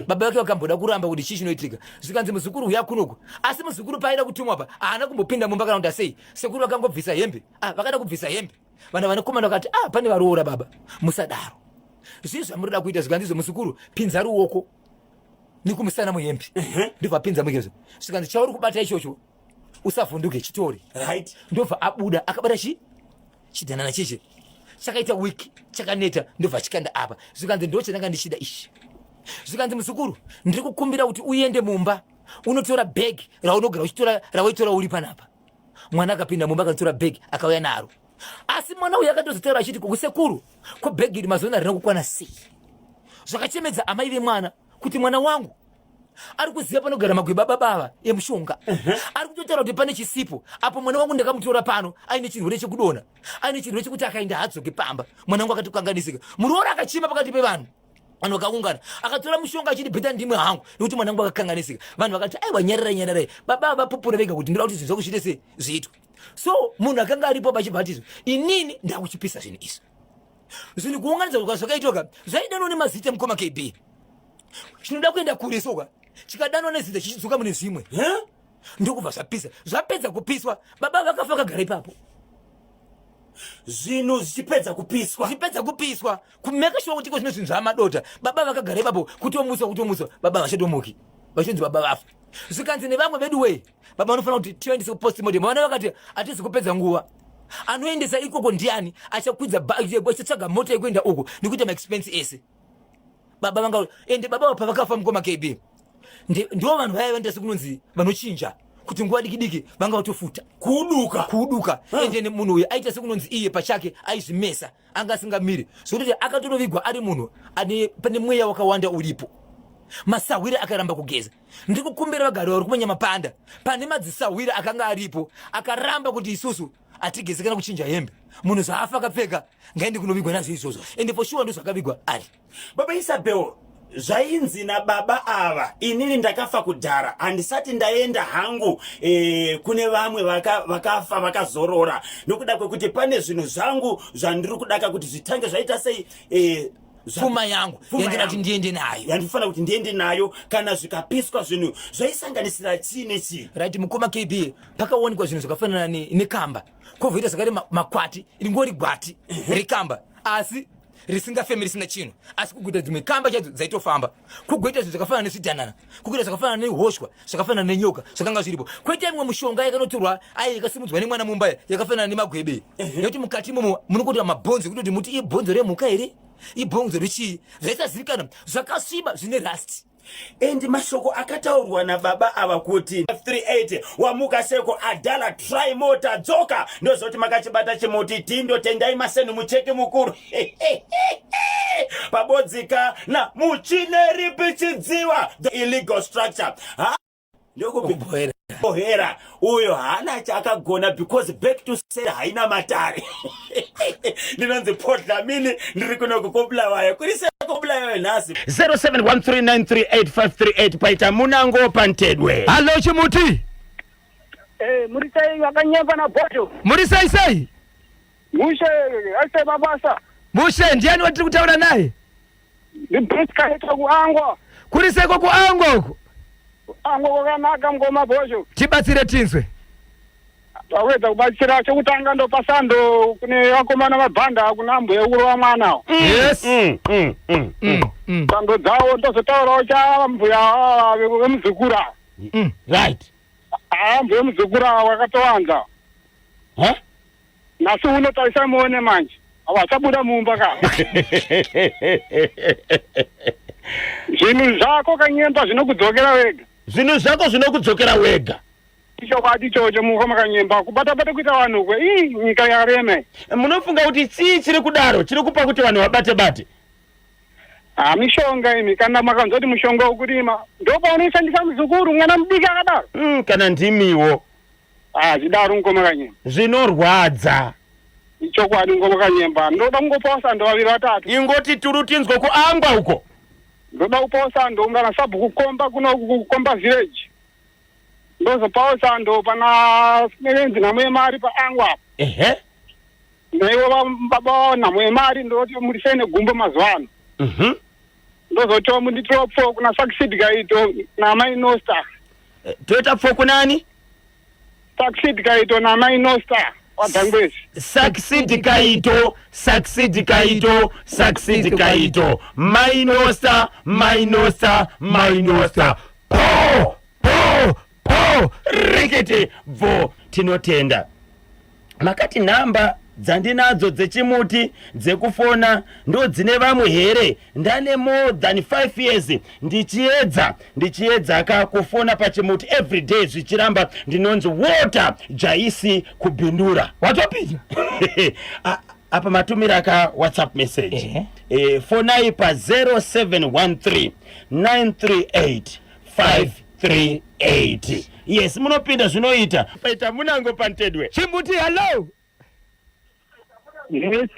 Baba vake vakamboda kuramba kuti chii chinoitika. Zvikanzi muzukuru uya kunoku. Asi muzukuru paaida kutumwa pa haana kumbopinda mumba kana kuti asei. Sekuru vakangobvisa hembe. Vakada kubvisa hembe. Vana vanakomana vakati pane varoora baba, musadaro. Zvii zvamuri kuda kuita? Zvikanzi izvo muzukuru pinza ruoko nekumusana muhembe. Ndobva apinza muhembe. Zvikanzi chauri kubata ichocho usavhunduke chitori. Right. Ndobva abuda akabata chidhanana chichi chakaita week chakaneta, ndobva chikanda apa. Zvikanzi ndo chandanga ndichida ichi. Zvikanzi muzukuru ndiri kukumbira kuti uende mumba unotora bag raunogara uchitora rawaitora uri panapa. Mwana akapinda mumba akatora bag akauya naro. Asi mwana uyu akatozotaura achiti kusekuru ko bag iri mazuva harina kukwana sei. Zvakachemedza amai vemwana kuti mwana wangu ari kuziva panogara magweba baba ava emushonga. Ari kutotaura kuti pane chisipo apo mwana wangu ndakamutora pano aine chirwere chekudonha, aine chirwere chekuti akaenda haadzoke pamba. Mwana wangu akatokanganisika. Muroora akachema pakati pevanhu. Vanhu vakaungana, akatora mushonga achiti bheta ndimwe hangu nekuti mwana wangu akakanganisika. Vanhu vakati aiwa nyararai nyararai, baba vapupura vega kuti ndoda kuti zvinhu zvangu zviite sei zviitwe. So munhu akanga aripo pachibva ati inini ndakuchipisa zvinhu izvi. Zvinhu kuunganidza zvakaitwa zvaidanwa nemazita mukoma KB. Chinoda kuenda kure soka chikadanwa nezita chichidzoka mune zvimwe. Ndokubva zvapisa. Zvapedza kupiswa baba vakafa vakagara ipapo. Zvinhu zvichipedza kupiswa. Zvichipedza kupiswa. Kumeka sure kuti iko zvino zvinhu zvamadota. Baba vakagara ipapo kutomutswa kutomutswa baba vachatomuki. Vachinzi baba vafa. Zvikanzi nevamwe vedu wee baba vanofanira kuti tivaendese kupostmortem. Vana vakati hatisi kupedza nguva. Anoendesa ikoko ndiani achakwidza achatsvaga mota yekuenda uko nekuita maexpense ese. Baba vanga ende baba pavakafa mukoma KB ndivo vanhu vaya vanoita sekunonzi vanochinja kuti nguva diki diki vanga vatofuta kuduka kuduka. Ende munhu uyu aita sekunonzi iye pachake aizvimesa anga asingamiri, zvekuti akatonovigwa ari munhu ane pane mweya wakawanda uripo. Masahwira akaramba kugeza. Ndiri kukumbira vagari vari kuManyamapanda, pane madzisahwira akanga aripo akaramba kuti isusu atigeze kana kuchinja hembe. Munhu zvaafa akapfeka ngaende kunovigwa nazvo izvozvo. Ende for sure ndozvakavigwa ari. Baba Isabel, Zvainzi nababa ava, inini ndakafa kudhara, handisati ndaenda hangu e, kune vamwe vakafa vaka vakazorora nokuda kwekuti pane zvinhu zvangu zvandiri kudaka kuti zvitange zvaita sei e, pfuma yangu yandinoda kuti ndiende nayo, yandifanira kuti ndiende nayo. Kana zvikapiswa zvinhu zvaisanganisira chii nechii? Right, mukoma KB, pakaonekwa zvinhu zvakafanana nekamba, kwovoita zvakare makwati, ringori gwati rekamba asi risingafemi, risina chinhu, asi kugoita dzimwe kamba chaidzo dzaitofamba, kugoita zvinhu zvakafanana nezvidhanana, kugoita zvakafanana nehoshwa, zvakafanana nenyoka zvakanga zviripo, kwoita imwe mishonga yakanotorwa ai yakasimudzwa nemwana mumba, yakafanana nemagwebe, nekuti mukati imomo munokuita mabhonzo ekutoti muti ibhonzo remhuka here, ibhonzo rechii, zvaisazivikanwa, zvakasviba, zvine rust. And mashoko akataurwa nababa ava kuti 38 wamuka seko adala trimota dzoka, ndozoti makachibata chimuti tindo. Tendai Maseni, mucheki mukuru pabodzika na muchineripi chidziwa, the illegal structure. Ha, ndokupi Bohera uyo haana chaakagona because back to sender haina matare. Ndinonzi Podlamini, ndiri kuno kuKobulawayo. Kuri seKobulawayo nhasi? 0713938538 paita munango pantedwe. Hallo chimuti. Eh, muri sei vaKanyemba naBhojo? Muri sei sei? Mushe, aise mabasa. Mushe, ndiani watiri kutaura naye? Ndibhiskaita kuAngwa. Kuri seko kuAngwa uko? Angwa kwakanaka, mukoma Bhojo. Tibatsire tinzwe. Tawedza kubatsira. Chokutanga ndopa sando kune vakomana vabhanda kuna mbuya kurova mwana. Yes. Sando dzavo. Ndozotaurawo cha mbuya vemuzukura. Haa, mbuya muzukura wakatowanza. Huh? Nhasi uno tarisai muone manje. Havachabuda mumba ka. Zvinhu zvako Kanyemba zvinokudzokera wega. Zvinhu zvako zvinokudzokera wega. Ichokwadi ichocho, mukoma Kanyemba. Kubata bata kuita vanhu kwe ii nyika yakarema iyi. Munofunga kuti chii chiri kudaro chiri kupa kuti vanhu vabate bate? Ha, mishonga imi. Kana makanzwa kuti mushonga wekurima, ndopaunoishandisa muzukuru, mwana mudiki akadaro. Kana ndimiwo. Ha, zvidaro, mukoma Kanyemba. Zvinorwadza. Ichokwadi, mukoma Kanyemba. Ndoda kungopawo sando vaviri vatatu. Ingoti turu tinzwe kuAngwa uko. Ndoda kupawo sando ungana sabhuku Komba kuno kuKomba village. Ndozopawo sando pana Sinerenzi Nhamo Yemari paAngwa apo. Naivo baba Nhamo Yemari, ndoti muri sei negumbo mazuva ano? Ndozotiwo munditiwo pfo kuna Succeed Kaito naMai Nosta. Toita pfo kunani? Succeed Kaito naMai Nosta waDhangwezi. Succeed Kaito, Succeed Kaito, Succeed Kaito, Mainosta, Mainosta, Mainosta, po po po, rikiti bvo. Tinotenda. Makati nhamba dzandinadzo dzechimuti dzekufona ndo dzine vamwe here? Ndane more than 5 years ndichiedza ndichiedzaka kufona pachimuti everyday, zvichiramba. Ndinonzi Water Jaisi kuBindura. Watopinda. Apa matumira ka WhatsApp message. Fonai pa 0713 938 538. Yes, munopinda, zvinoita. Paita munango pantedwe. Chimbuti, hello. Yes.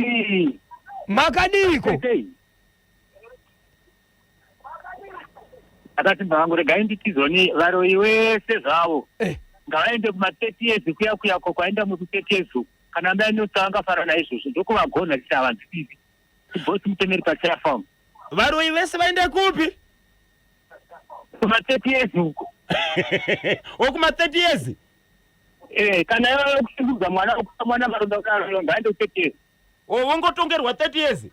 Makadiko? Akati mbangu, regai nditizoni varoyi wese zvavo ngavaende kuma-30 years kuya kuyako kwaenda muku-30 years uku. Kana mai Nosta vangafara naizvozvo, ndokuvagona chiti havanzwisisi. Bosi Mutemeri paChairfarm. Varoyi vese vaende kupi? Kuma-30 years uku. Okuma 30 years. Eh, kana iva kushungurudza mwana, kupa mwana maronda kudaro, ngaende ku-30 years. O, vongotongerwa 30 years.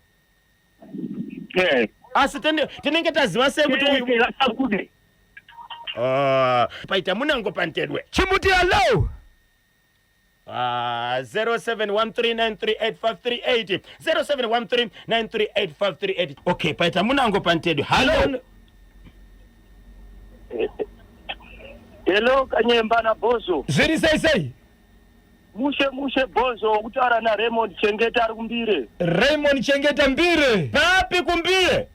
Asi tinenge taziva sei kuti uyu Chete vasabude. Ah, paita munango pantedwe. Chimbuti, hello. Ah, 0713938538, 0713938538. Okay, paita munango pantedwe. Hallo. Hello Kanyemba naBhozo. Zviri sei sei? Mushe mushe Bhozo, kutaura naRaymond Chengeta ari kuMbire. Raymond Chengeta, Mbire. Papi kuMbire?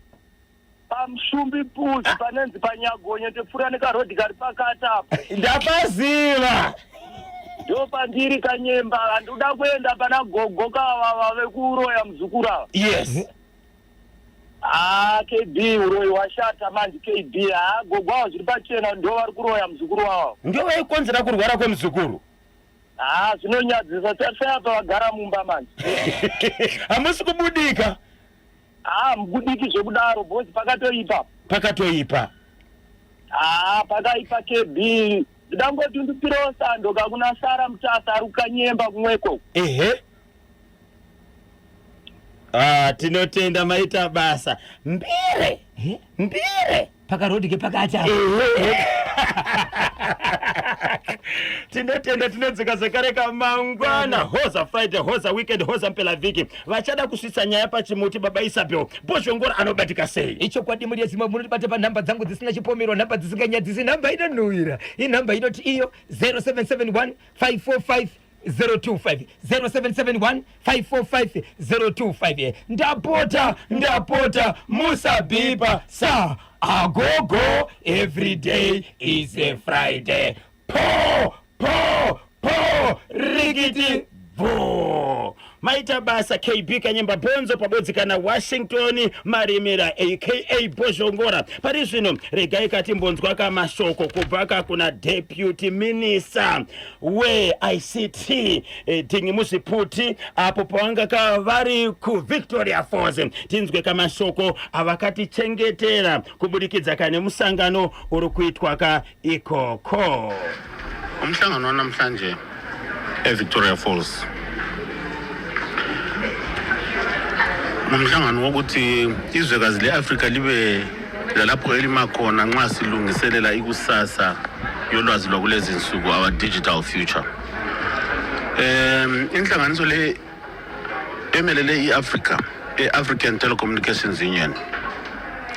PaMushumbi Puzi, panenzi paNyagonye, topfuura nekarodhi kari pakati apo. Ndapaziva. Ndo pandiri Kanyemba, handikuda kuenda pana gogo kavava vekuroya muzukuru ava. Haa KB uroyi hwashata manje KB haa gogo awo zviri pachena ndo vari kuroya muzukuru wawo. Ndo vaikonzera kurwara kwemuzukuru. Haa zvinonyadzisa tarisai apa vagara mumba manje. Hamusi kubudika. Haa mubudiki zvekudaro boss pakatoipa. Pakatoipa. Haa pakaipa KB ndangoti ndipiro sando kakuna Sara Mutasa ari kukanyemba kumweko. Ehe. Ah, tinotenda maita basa. Mbire. Eh? Mbire. Pakarodi kepakati apa. Ehe. Tinotenda tinodzoka zvekare kamangwana hoza Friday hoza weekend hoza mpela vhiki vachada kusvitsa nyaya pachimuti baba Isabel Bhozhongora anobatika sei? Ichokwadi mhuri yeZimbabwe munotibata panhamba dzangu dzisina chipomero nhamba dzisinganyadzisi nhamba inonhuwira inhamba inoti iyo 0771 545 025 0771 545 025 ndapota ndapota musabhipa sa agogo every day is a Friday po po po rikiti bvo maita basa KB Kanyemba Bhonzo pabodzi kana Washington Marimira aka Bhozhongora. Pari zvino regai katimbonzwa kamashoko kubva ka kuna Deputy Minister weICT eh, Dingi Muzviputi apo pavanga ka vari kuVictoria Falls. Tinzwe kamashoko avakatichengetera kubudikidza kane musangano uri kuitwa ka ikoko. Umhlangano wanamhlanje eVictoria Falls ngumhlangano wokuthi izwekazi le-Afrika libe lalapho elima khona nxa silungiselela ikusasa yolwazi lwakulezi nsuku, our digital future. Inhlanganiso le emelele i-Africa, e-African Telecommunications Union,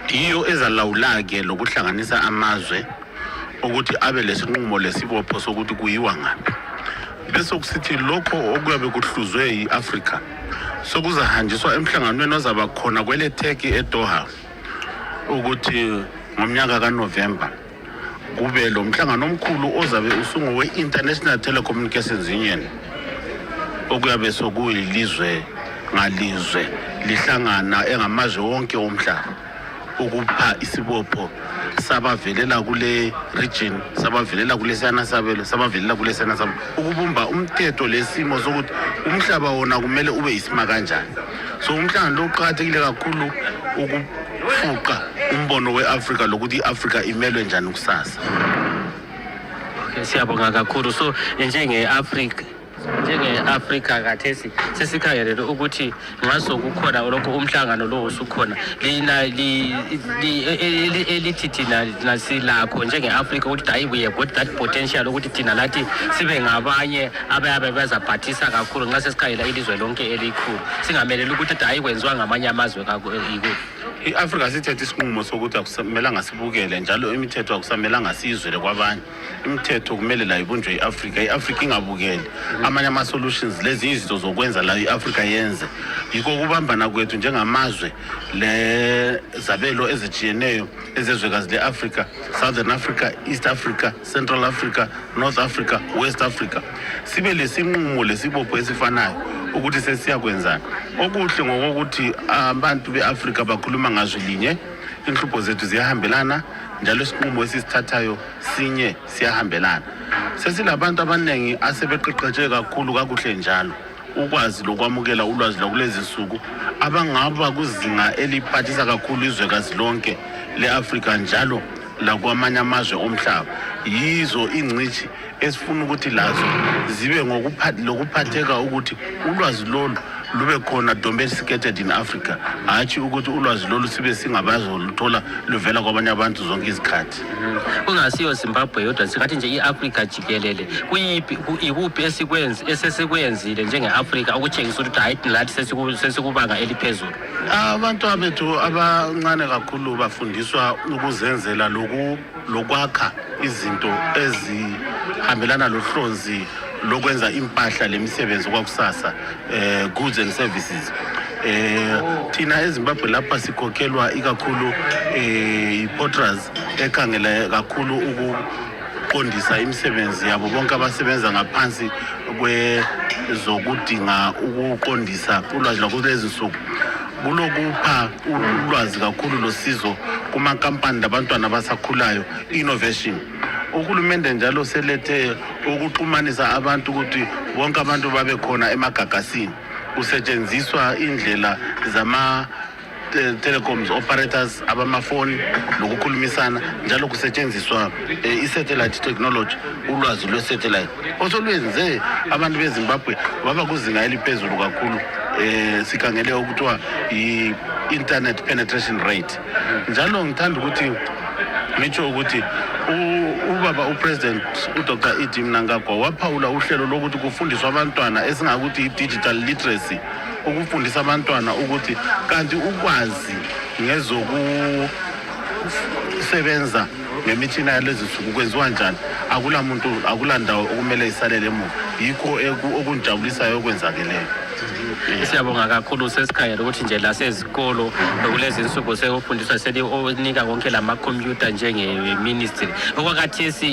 yiyo ezalawula-ke lokuhlanganisa amazwe ukuthi abe lesinqumo lesibopho sokuthi kuyiwa ngaphi, bese kusithi lokho okuyabe kuhluzwe yi-Afrika sokuzahanjiswa emhlanganweni ozaba khona kwele Turkey eDoha, ukuthi ngomnyaka kaNovember kube lo mhlangano omkhulu ozabe usungowe-International Telecommunications Union, okuyabe sokuyilizwe ngalizwe lihlangana engamazwe wonke omhlaba ukupha isibopho sabavelela kule region, sabavelela kulesiyana sabelo, sabavelela kulesiyana sabelo, ukubumba umthetho lesimo sokuthi umhlaba wona kumele ube yisima kanjani. So umhlangano lo uqakathekile kakhulu ukufuqa umbono we-Afrika lokuthi i-Afrika imelwe njani kusasa. Okay, siyabonga kakhulu. So njenge-Afrika njenge-Afrika khathesi sesikhangelele ukuthi nxa sokukhona lokhu umhlangano lo usukhona lina elithi thina thina silakho njenge-Afrika ukuthi hayi, we have got that potential ukuthi thina lathi sibe ngabanye abayabe bezaphathisa kakhulu nxa sesikhangela ilizwe lonke elikhulu, singameleli ukuthi hayi, kwenziwa ngamanye amazwe. I-Afrika sithethe isinqumo sokuthi akusamelanga sibukele, njalo imithetho akusamelanga siyizwele kwabanye. Imithetho kumele layo ibunjwe i-Afrika, i-Afrika ingabukeli amanye ama-solutions lezinye izinto zokwenza layo i-Afrika yenze. Yikho ukubambana kwethu njengamazwe lezabelo ezitshiyeneyo ezezwekazi le-Afrika, Southern Africa, East Africa, Central Africa, North Africa, West Africa, sibe lesinqumo lesibopho esifanayo ukuthi sesiyakwenzani. Okuhle ngokokuthi abantu be-Afrika bakhuluma ngazwi linye, inhlupho zethu ziyahambelana, njalo isinqumo esisithathayo sinye, siyahambelana. Sesilabantu abaningi asebeqeqetshe kakhulu kakuhle, njalo ukwazi lokwamukela ulwazi lwakulezi nsuku, abangaba kuzinga eliphathisa kakhulu izwekazi lonke le-Afrika njalo lakwamanye amazwe omhlaba. Yizo ingcitshi esifuna ukuthi lazo zibe lokuphatheka ukuthi ulwazi lolu lube khona domesticated in Africa, hatshi ukuthi ulwazi lolu sibe singabazoluthola luvela kwabanye abantu zonke izikhathi. Kungasiyo Zimbabwe yodwa, singathi nje i-Afrika jikelele, kuyiphi ikuphi esikwenzi esesikwenzile njenge-Afrika ukutshengisa ukuthi hayi, lathi sesikubanga eliphezulu? Abantu bethu abancane kakhulu bafundiswa ukuzenzela lokwakha izinto ezihambelana lohlonzi lokwenza impahla lemisebenzi kwakusasa, goods and services. Thina eZimbabwe lapha sikhokhelwa ikakhulu i-POTRAZ, ekhangele kakhulu ukuqondisa imisebenzi yabo bonke abasebenza ngaphansi kwezokudinga ukuqondisa ulwazi lwakulezi nsuku. Kulokupha ulwazi kakhulu losizo kumankampani labantwana abasakhulayo, innovation. Uhulumende njalo selethe ukuxhumanisa abantu ukuthi bonke abantu babe khona emagagasini, kusetshenziswa indlela zama telecoms operators abamafoni lokukhulumisana, njalo kusetshenziswa i-satellite technology, ulwazi lwe-satellite osolwenze abantu beZimbabwe baba kuzinga eliphezulu kakhulu. Sikhangele okuthiwa i-internet penetration rate. Njalo ngithanda ukuthi ngitsho ukuthi ubaba uPresident uDr ED Mnangagwa waphawula uhlelo lokuthi kufundiswa abantwana esingakuthi i-digital literacy, ukufundisa abantwana ukuthi kanti ukwazi ngezokusebenza ngemitshina yalezi nsuku kwenziwa njani. Akula muntu, akula ndawo okumele isalele emuva. Yikho okungijabulisayo okwenzakeleyo. Siyabonga kakhulu. Sesikhangela ukuthi nje lasezikolo kulezi nsuku sekufundiswa, selinika konke lamakhompyutha njenge-ministry. Okwakathesi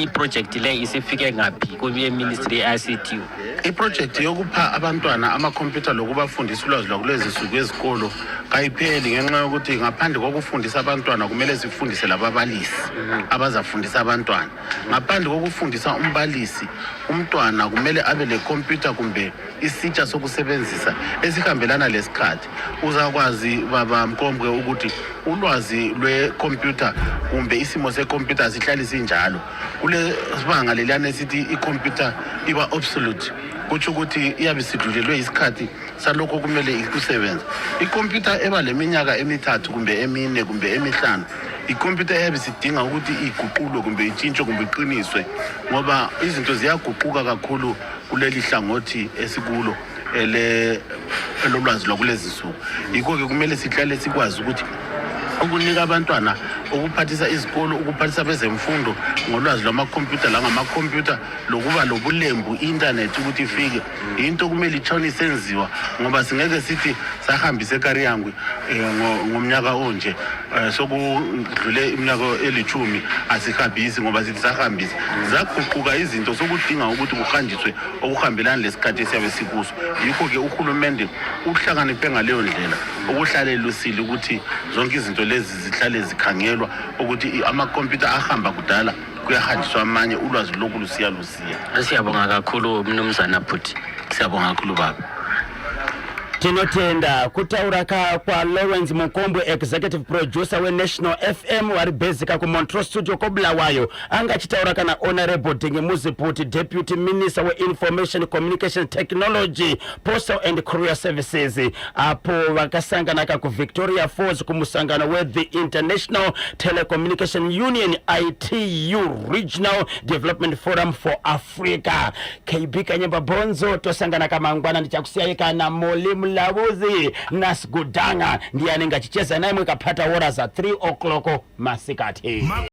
i-project le isifike ngaphi kuye-ministry ye-ICT? Iprojekthi yokupha abantwana amakhompyutha lokubafundisa ulwazi lwakulezi nsuku ezikolo kayipheli, ngenxa yokuthi ngaphandle kokufundisa abantwana kumele sifundise lababalisi abazafundisa abantwana. Ngaphandle kokufundisa umbalisi, umntwana kumele abe lekhompyutha kumbe isitsha sokusebenzisa esihambelana lesikhathi. Uzakwazi, baba Mkombwe, ukuthi ulwazi lwekhompyutha kumbe isimo sekhompyutha asihlali sinjalo. Kule sibanga leliyana esithi ikhompyutha iba obsolete, kutsho ukuthi iyabe isidlulelwe isikhathi salokho kumele ikusebenza. Ikhompyutha eba leminyaka 3 kumbe 4 kumbe 5, ikhompyutha eyabe isidinga ukuthi iguqulwe kumbe itshintshwe kumbe iqiniswe, ngoba izinto ziyaguquka kakhulu kuleli hlangothi esikulo elolwazi lwakulezi nsuku. Yikho-ke kumele sihlale sikwazi ukuthi ukunika abantwana, ukuphathisa izikolo, ukuphathisa bezemfundo ngolwazi lwamakhompyutha langamakhompyutha, lokuba lobulembu i-intanethi ukuthi ifike, yinto kumele itshone isenziwa, ngoba singeke sithi sahambise eKariyangwe ngomnyaka onje, sokudlule iminyaka 10 asihambisi, ngoba sithi sahambisa, zaguquka izinto, sokudinga ukuthi kuhanjiswe okuhambelana lesikhathi esiyabe sikuso. Yikho-ke uhulumende uhlakaniphe ngaleyo ndlela ukuhlale elusile ukuthi zonke izinto lezi zihlale zikhangelwa, ukuthi amakhompyutha ahamba kudala, kuyahanjiswa amanye, ulwazi lokhu lusiya lusiya. Siyabonga kakhulu, mnumzana Phuthi. Siyabonga kakhulu, baba. Tinotenda kutaura ka kwaLawrence Mukombwe, executive producer weNational FM, vari bhezika kuMontro Studio koBulawayo. Anga achitaura kana Honorable Dingumuzi Phuti, deputy minister weInformation Communication Technology, Postal and Courier Services, apo vakasangana ka kuVictoria Falls kumusangano wethe International Telecommunication Union, ITU Regional Development Forum for Africa. KB Kanyemba Bonzo, tosangana kamangwana. Ndichakusiyai kana Moli Mulavuzi Nasgudanga ndiye anenge achicheza naye mwekapata ora za 3 o'clock masikati.